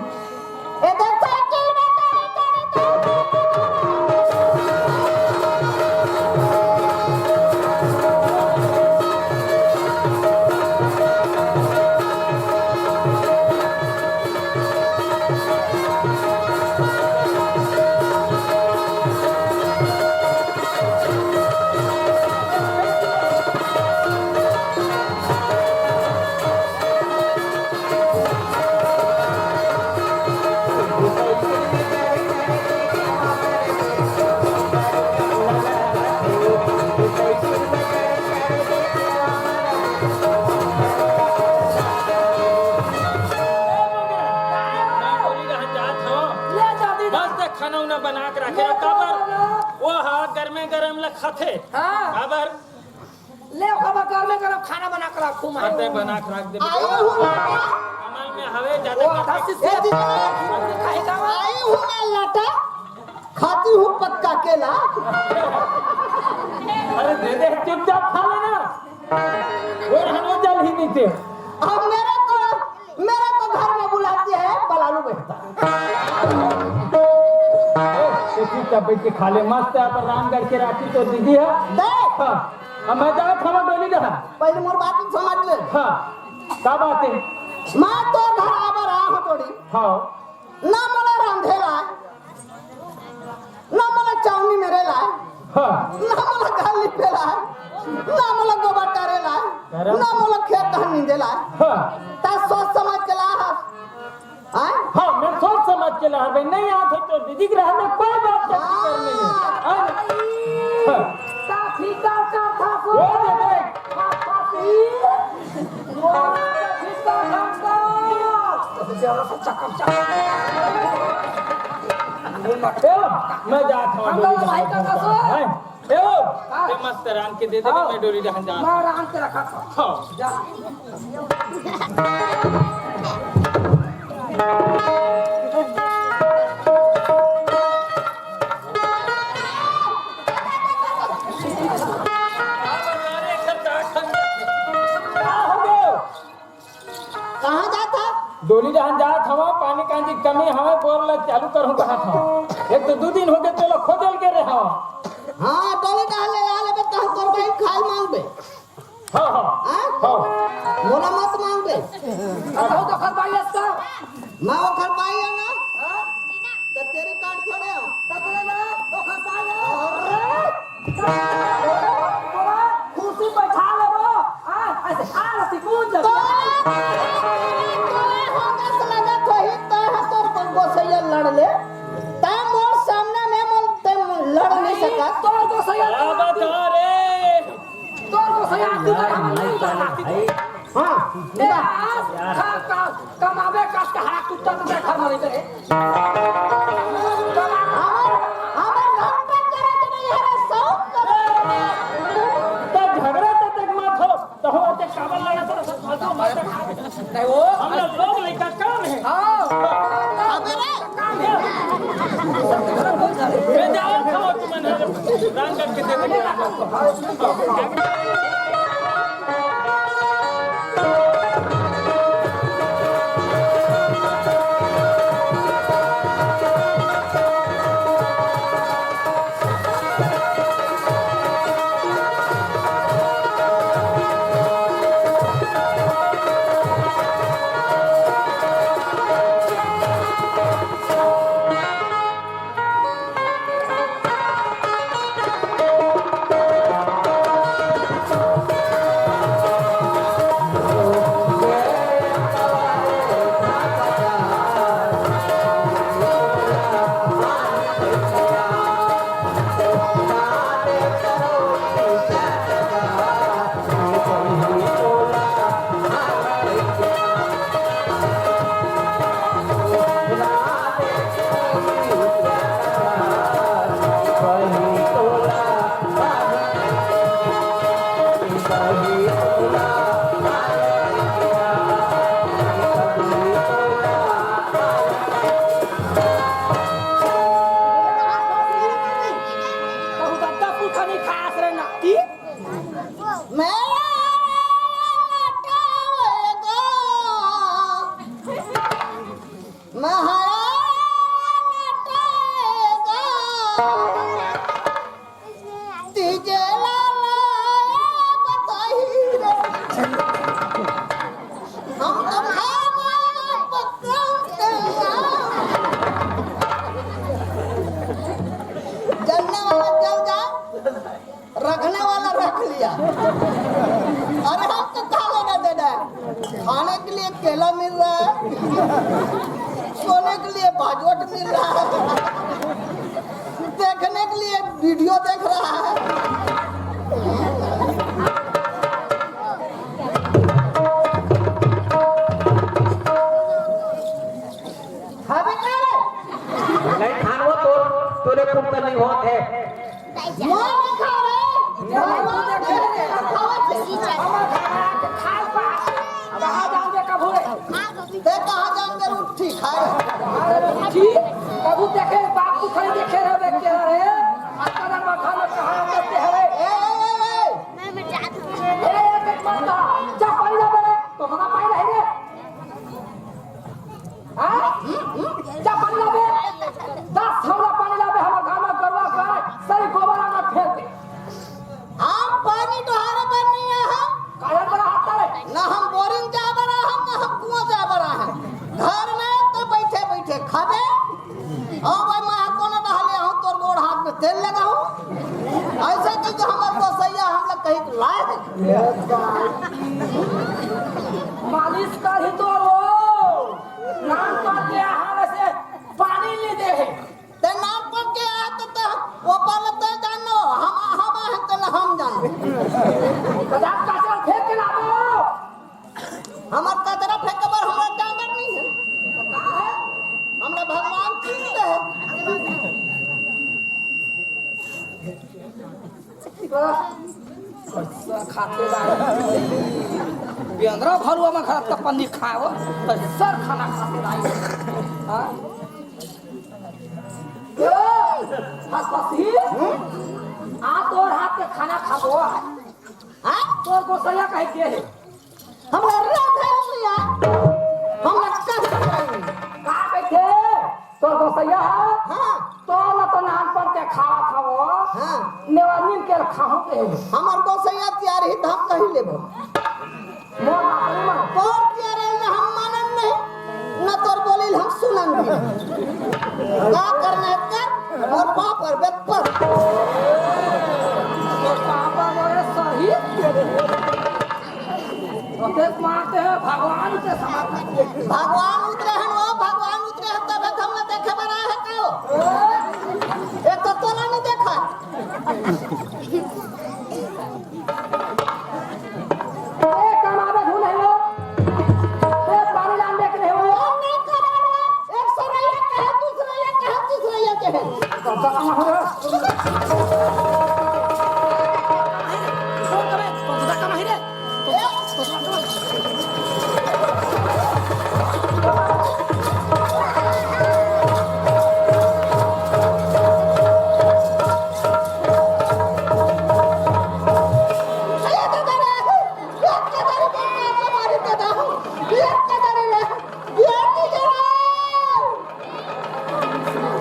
इधर साइकिल में गाड़ी, गाड़ी, गाड़ी। काबर? वो हा गरमे गरम ल खाथे। हाँ। काबर? ले, ओकर बर गरमे गरम खाना बना के रखूं मैं। अरे, बना के रख दे। आई हूँ लाटा। कमल में हवे ज्यादा वो करके। आधा से ए, दीदी। खाएगा वो। आई हूँ मैं लाटा, खाती हूँ पक्का केला। अरे, दे दे, चुपचाप खा लेना। वो रहने जल ही नहीं थे। अब मेरे को, मेरे को घर में बुलाती है, बलालू बेटा। ए, तू चुपचाप बैठ के खा ले, मस्त है, अपन रामगढ़ के राखी तो दीदी है। देख। हाँ, अब मैं जात हूँ डोली डहन। पहले मोर बात समझ ले। हाँ, का बात है? मैं तो घर आबर आ हूँ थोड़ी। हाँ। ना मोला रांधे लाय, ना मोला चावनी मेरे लाय, हाँ। ना मोला घर लिपे लाय, ना मोला गोबर डारे लाय, अरे। ना मोला खेत धान नींदे लाय। हाँ। ता सोच समझ के ला हस। आय? हाँ, मैं सोच समझ के ला हस भाई, नहीं आत है तो दीदी के रहना कोई बात का फिकर नहीं है। हाँ। आय? हाँ। ता फिकर का था वो दे दे। ए, मैं जात हूँ, हम डोली लोग भाई डहन का जात कसो। हूँ। हैं? ए, ओ, हाँ। ए, मस्त रांध के दे दे, हाँ। मैं डोली डहन जात हूँ। मैं रांध के रखा था। हाँ। जा। का हो गयो? कहाँ जात हस? डोली डहन जात हवं, पानी कांजी कमी हवय, बोर ल चालू करहूं कहत हवं। एक तो दू दिन हो गए तेला खोदे ल गे रहे हवं। हाँ, डोली डहन ले ला लेबे, तहन तोर बहिन खाए मांगबे। हाँ, हाँ। हाँ? हाँ। मोला मत मांगबे। अब हो तो खरपाई हस का? मैं वो खरपाई हूँ ना? हाँ? तो तेरी काट थोड़े हो। तब बोले ना, वो खरपाई हो। अरे! खुशी बैठा लेबो। आ, ऐसे आ, सिकुड़ जा। तोरा, तोरा होने से लगत होही, तैं ह तोर गोसैया लड़ ले। तैं मोर सामने में मोर, तैं लड़ नहीं सकत। तोर गोसैया क्या बात है रे? तोर गोसैया तू तो हम नहीं जाना। हाँ, तेरा आस खा, खा, कमावे का सहारा कुत्ता तो घर मरे करे। हमर, हमर घर पे करे के नहीं है रे, शौक करे। तो झगड़ा तो तक मत हो, तो हो ते काबर लड़ा तो सब फालतू मत कर। नहीं वो हम लोग लोग लड़का काम है। हाँ। अबे रे। काम है। मैं जाओ खाओ तुम ना। राम करके दे दे। बहुत अच्छा पुरखा नहीं खास रे नाती। मेरा लटावेगा। महाराज लटावेगा। तीजे लाला बताही रे। हम तो खाए वाला पक्का उठेगा। जलने वाला जल जा, रखने वाला रख लिया। अरे हम तो खा लेना देना है। खाने के लिए केला मिल रहा है, सोने के लिए बाजवट मिल रहा है, देखने के लिए वीडियो देख रहा है। खाबे का रे? नहीं खानवा तो तोरे अरे जी, कभू देखे बाप को खाई देखे रहे, देख के रहे। अतका दिन में खाना कहाँ करते हवे? ए, ए, ए, ए। ए, एक, एक मत कहा। जा पानी ला बे। तो हमारा पानी नहीं रे। हाँ? जा पानी ला बे। दस हौला पानी ला बे, हमारे घर में गरुआ गाय, सही गोबर आना फेंक दे। हम पानी डोहारे बर नहीं आए हैं। काहे बर आता रे? ना हम बोरिंग जाए बर आए हैं, ना हम कुआं जाए बर आए हैं। घर में तो बैठे बैठे खाबे। और भाई, मैं कोनो डहले आऊं, तोर गोड़ हाथ में तेल लगाऊं। ऐसे कि जो हमर गोसैया हम लोग कहीं लाए हैं। मालिश करही तो वो नाम पर के आहार से पानी ले दे है। ते नाम पर के आहार तो, तो वो पहले ते जानो, हम, हम हैं ते ना हम जानो। तो जा कचरा फेंक के लाओ। हमर कचरा फेंके बर हमरा टांगर नहीं है। तो का है? हमरा भगवान चीज है। पैसा खाते लाए। बेंदरा भरुआ में खड़ा त पन्नी खाओ, तो सर खाना खाते लाए। हाँ? ए, हसपसी, आ तोर हाथ के खाना खाबो। हाँ? तोर गोसैया कहे के है? हमरा राधा लिया, हमरा कह का कहे? तोर गोसैया है? हाँ। तोला तो नानपन के खावत हवो। हाँ। नेवानिन के खाहू के। हमर गोसैया तियार ही धाम कहीं लेबो। मोर बापरे मन। तोर तियार है ना हम मानन नहीं, ना तोर बोलिल हम सुनन नहीं। का करना है कर, मोर पाप और बेपर। मोर पापा मोरे सही। ओके मानते हैं, भगवान के समर्पित। भगवान उतरे हैं वो, भगवान उतरे हैं, तबे तो हमने देखे बना है तो। एक तो तोला नहीं देखा। ए, कमावे धुन है वो। ए, पानी लान दे के नहीं वो। हम नहीं कमावे, एक सरैया के है, दूसरैया के है, तीसरैया के है।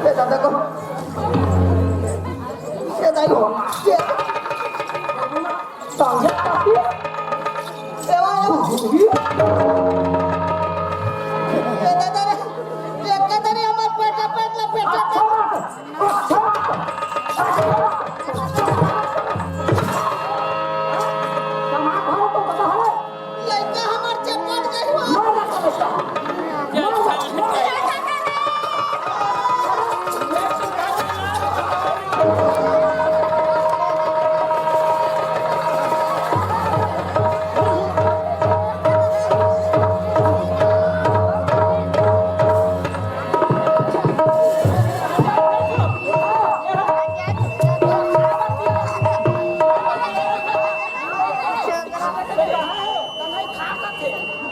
ए दादा को, ए दाई हो, ए, समझा काकी? ए वा, ए दादा रे, ए दादा रे, हमार पेट, पेट ला, पेट, पेट। अच्छा बात, अच्छा बात, अच्छा बात। समाज हो तो बता है। लइका हमर चपट गई हो।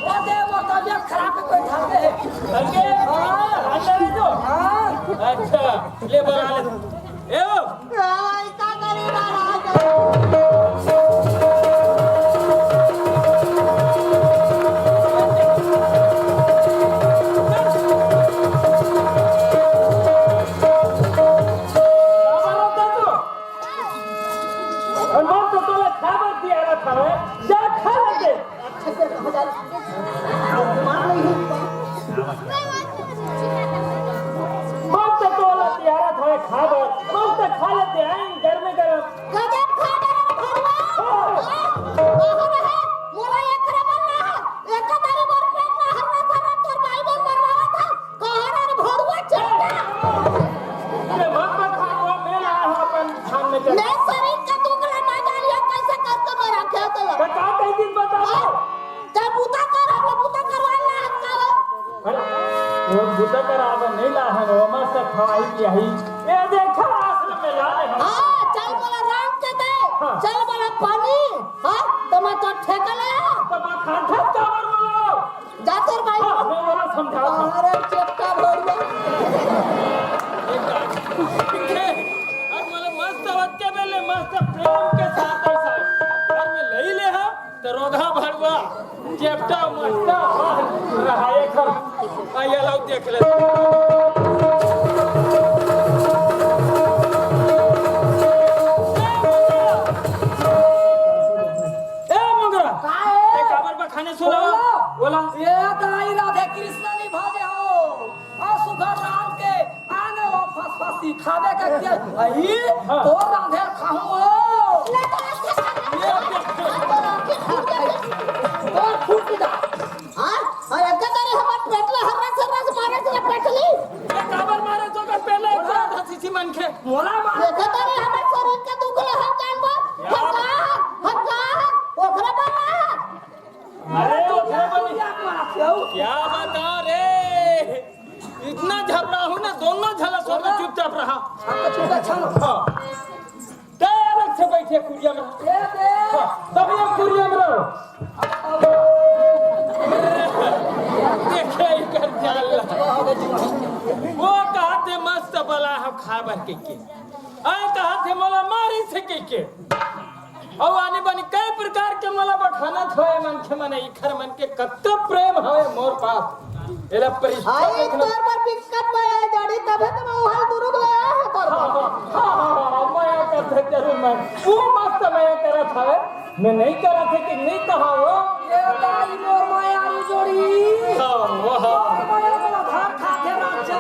ओ दे, मोर तबियत खराब है, कोई खा ले। करके? हाँ। अंदर है जो? हाँ। अच्छा, ले बना ले। ए ओ। हाँ, ऐसा करी महाराज। और मन तो तोला खाबर दिया रहा था, जा खा ले दे। मस्त तोला तिहारा थावे खाबर, मस्त खा लेते हैं गरमे गरम। गजब खा गरम भरुआ। हाँ। हाँ, बाहर है, मोला एकरे बर ना है, एक तारी बर पेट ना हल्ला था, तोर भाई बर मरवावा था, कहाँ रे भरुआ चलता? अरे मत मत खा, वो मैं लाया हूँ अपन खान में चल। मैं शरीर का दुख ला ना जानिया, कैसे करके मैं रखे तो ला। बता, कई दिन बता। हाँ। ते बूता कर, हमला बूता करवा ला हन का हो? अरे, वो बूता करावे नहीं ला हन, वो मस्त खवाई पियाई। ये देखा, आश्रम में ला ले हम। हाँ, चल बोला राम के दे, हाँ। चल बोला पानी, हाँ, तो मैं तो ठेका ले आओ। तो मैं खान ठेका काबर बोलो? जा तोर भाई। हाँ, मैं बोला अरे चेपटा भरुआ। अब मोला मस्त अवत के बेले मस्त प्रेम के साथ ऐसा घर में लई ले हा, त रोगहा भरुआ, चेपटा मस्त रहाए घर। आइए लाओ देख ले। ए मंगरा, का है? ए काबर बा खाने सुनावा? बोला। बोला। ये दाई राधे कृष्ण नहीं भाजे हो। और सुघर राम के आने वो फसफसी खावे के के अही हाँ। तो राधे खाऊं हो। और फूट जा। हाँ? और एक करे हमर पेटला हर्रा सर्रा से मारे से पेटली। ये काबर मारे तो कर पहले एक बार हंसी सी मन के। मोला मारे एक करे हमर शरीर के दुख ले हम जानबो। हम का, हम का, ओकरे बोला। अरे, ओकरे बनी। क्या बता रे, इतना झगड़ा हो ना, दोनों झला सो में चुपचाप रहा। आपका चुपचाप छानो। हाँ। ते अलग से बैठे कुरिया में। ए, बे। हाँ, तब ये कुरिया में रहो। देखे इकर चाल। वो कहते मस्त बला हम खा भर के के। आ कहते मोला मारी से के के। अउ आनी बानी कई प्रकार के मोला बखानत होए मनखे मन, इखर मन के कतका प्रेम हवे मोर पास। एला परीक्षा आई देखना। तोर बर बिकट मया गाड़ी, तभे तो मैं उहाल दुरुग ले आया है तोर हाँ, बर। हाँ, हाँ, हाँ, हाँ, मया करथे जरूर मैं। वो मस्त मया करत हवे, मैं नहीं करत है कि नहीं कहा हो। ये दाई मोर मया रू जोड़ी। हाँ, हाँ, हाँ। मोर मया वाला धार खाथे राजा।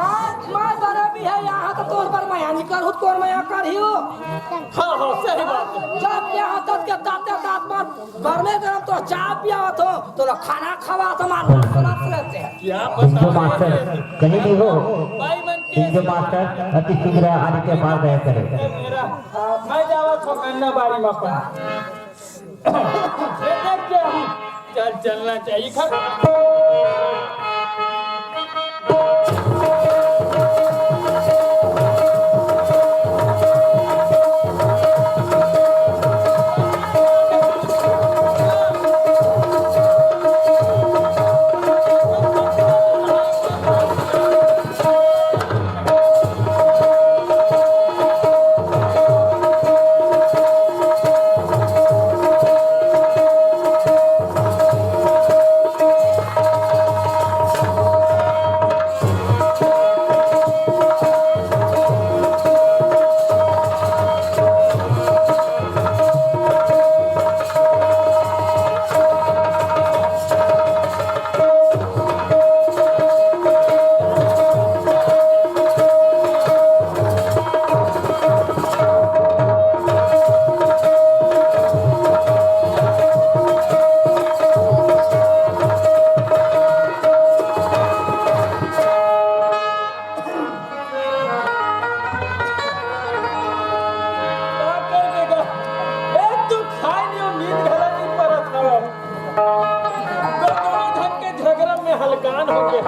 आज मैं बरे भी है यहाँ तो तोर बर मया नहीं करहूँ, तोर मया करही हो। हाँ, हाँ, सही बात है। जब के हाथत के दाते दात मार, गरमे गरम तो चाय पियावत हो, तो लो खाना खवावत हो, मार खवावत रहते हैं। क्या पिंटू बताओ मास्टर, ये? कहीं भी हो, भाई मन के पिंटू मास्टर अति शीघ्र आने के बाद दया करें। मेरा, मैं जावत हो गन्ना बारी में अपना। ये देख के हम चल, चलना चाहिए। का कर देगा? ए, तू खाए नहीं हो, नींद घला नहीं परत हवे। तो दोनों झन के झगड़ा में हलकान हो गया।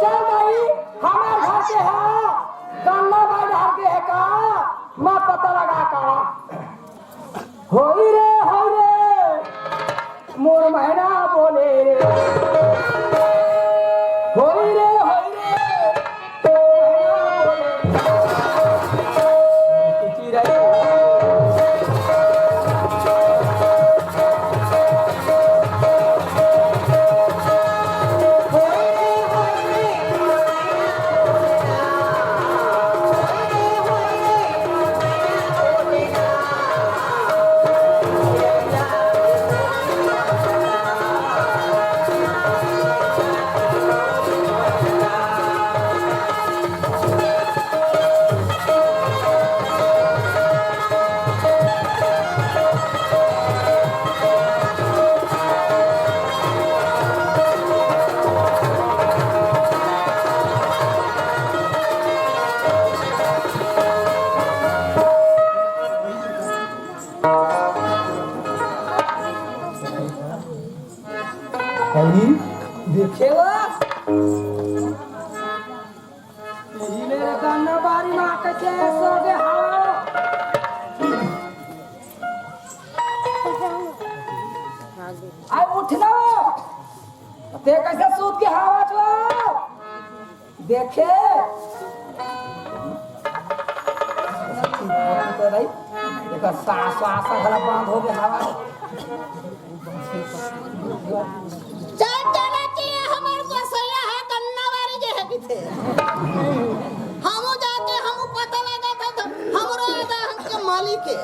चल भाई, हमार घर के है, गन्ना भाई घर के है का? मैं पता लगा का। होई रे, होई रे, मोर मैना बोले रे। होई रे, होई रे, मोर मैना बोले। चिड़ै अभी देखे ला। यही मेरे गन्ना बारी में आके के सो गे हवा। आई उठ ना। ते कैसे सूत के हवा जो? देखे। तो भाई, एकर सांस, सांस घला बंद हो गया हवा। चल चला कि हमर गोसैया है, गन्ना बारी जे है पीछे। हमू जाके हमू पता लगा था तो हमरो आधा हमके मालिक है।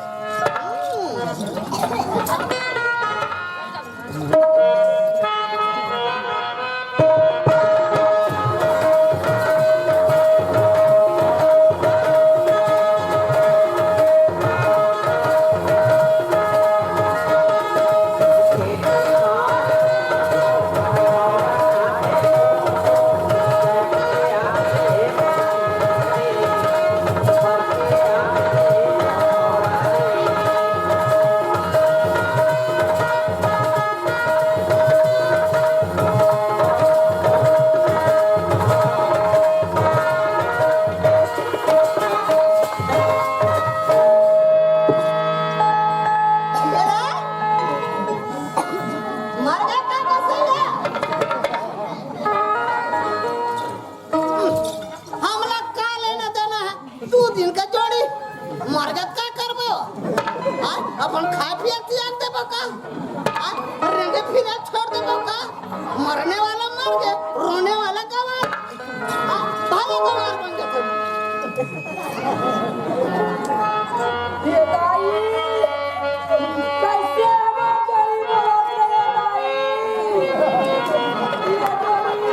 हमला का लेना देना है? दू दिन का जोड़ी, मर गत का करबो? हाँ? अपन खाए पिए त्याग देबो का? हाँ? रेंगे फिरे छोड़ देबो का? मरने वाला मर गए, रोने वाला गंवार। हाँ? भले गंवार बन जाते। ये दाई, कैसे आवाज आई बोलत रे दाई? ये दाई।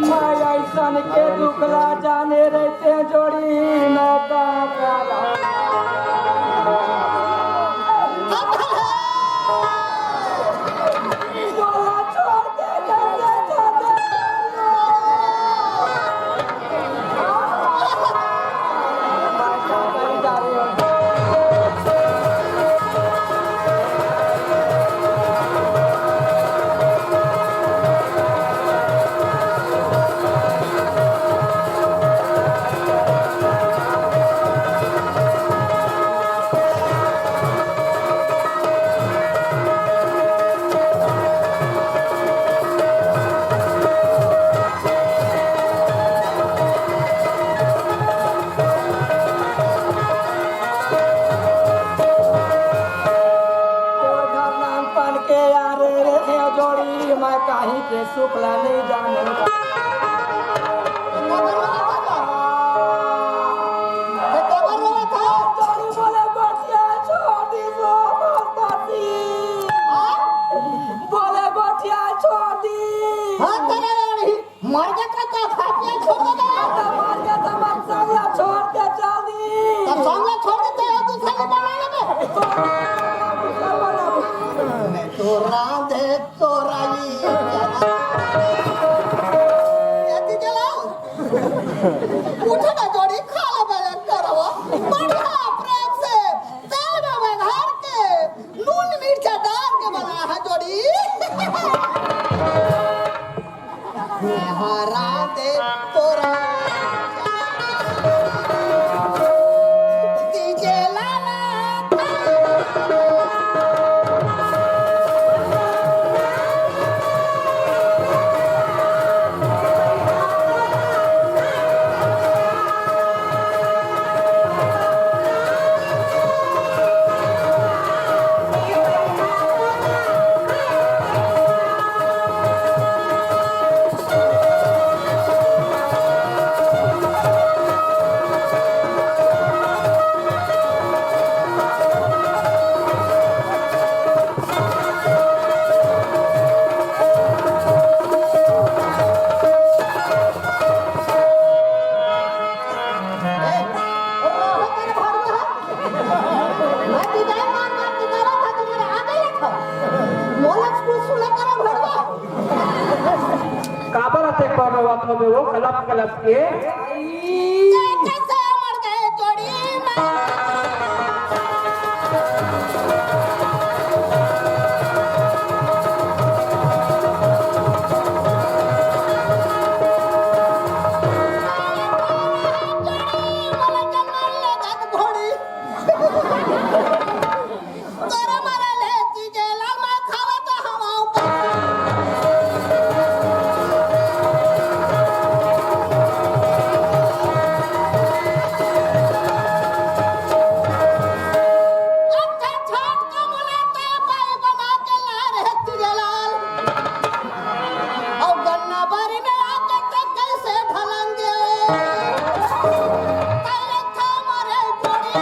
मैं ऐसन के दुख ला जाने रहते जोड़ी में का करा। बोला छोड़ दे, कैसे छोड़ दे? तोर घर नानपन के यार रे, हे जोड़ी मैं काहीं के सुख ला नहीं जानूं। जोड़ी बोले गोठिया छोड़ दी सो बस्ती। बोले गोठिया छोड़ दी। हाँ, तेरा यार ही। मर गया था तो खातिया छोड़ दे। तो मर गया था, मत साला छोड़ के चल दी। तो साला छोड़ देते हो, दूसरा को बना लेते। तो मैं तो राधे तो राई। ये दीदी ला। उठो ना जोड़ी, खा लो, बजा करो। बढ़िया प्रेम से तेल में बघार के, नून मिर्चा डाल के बनाया है जोड़ी। हरा दे तोरा दीजे लाला। बात होबे वो कलप कलप के। कैसे मर गए जोड़ी में? तोरे मरे ले चीजे लाल मैं खावत हवा ऊपर। अच्छा, छोट के मुलाकात आई बना के ला रे चीजे लाल। अउ गन्ना बारी में आके तो कैसे ढलंगे? पहले था मरे जोड़ी।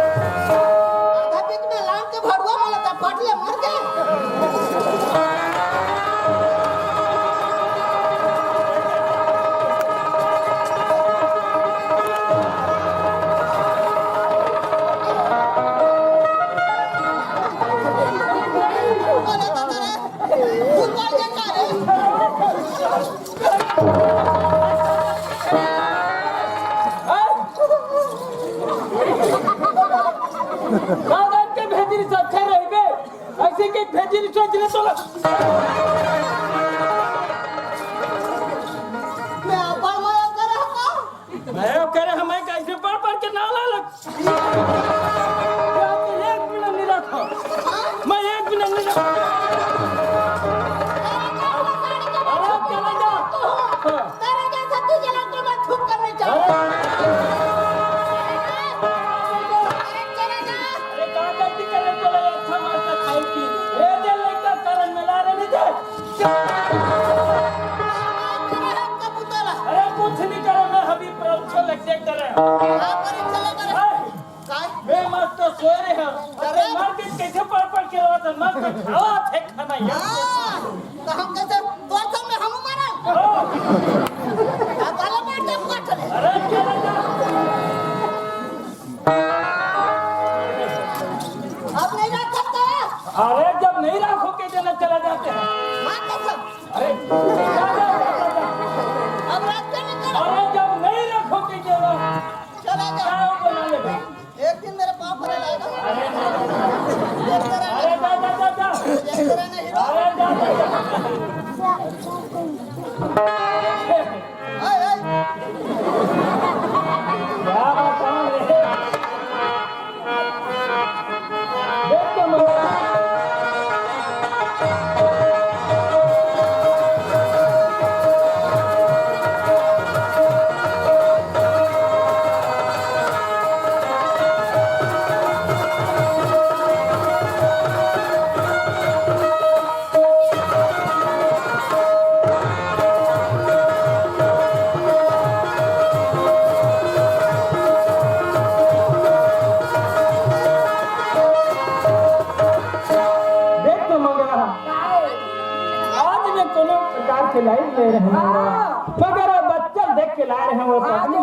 आधा बीच में लान के भड़ुआ वाला था, फट ले मर गए। अरे दादा रे, फुटबॉल के का रे? कागज के भेजी रिसर्च रहिबे, ऐसे के भेजी रिसर्च रे तोला। मैं अपन मया करे हूँ। मैं करे हमें कैसे पढ़ पढ़ के नाम ला लग। मैं एक मिनट नहीं रखा। मैं एक मिनट नहीं रखा। अरे चला जा। हाँ। तेरे जैसा तुझे लड़के मैं थूक कर नहीं जाऊंगा। अरे चला जा। अरे कहाँ गलती कर रहे, चलो अच्छा मास्टर खाई की। ये दे लेकर करन मिला रहे नहीं थे। अरे कुछ नहीं करे, मैं अभी परीक्षा लग जाए करे। हाँ, परीक्षा लग जाए। हाँ। काय? मैं मस्त सोए रहे हूँ। अरे। मार के कैसे पढ़ पढ़ के रहा था, मस्त खावा थे खाना यार। हाँ, तो हम कैसे तोर संग में हम मारा? हाँ। अब वाला मार दे, पट ले। अरे, चला जा। अब नहीं रख सकते हैं। अरे, जब नहीं रखो के देना चला जाते हैं। मार दे सब। अरे, जा, जा, जा, जा, जा। अब रख के निकल। अरे, जब नहीं रखो के देना, चला जा। क्या बना लेगा? एक दिन मेरे पाँव परे लाएगा। अरे, जा, जा, जा, जा। अरे, जा, जा, जा। आए, आए। क्या बताऊं रे? देख के मजा। देख तो मंगला, आज मैं कोनो प्रकार के लाइफ में रहूं, मगर वो बच्चा देख के ला रहे हैं, वो पत्नी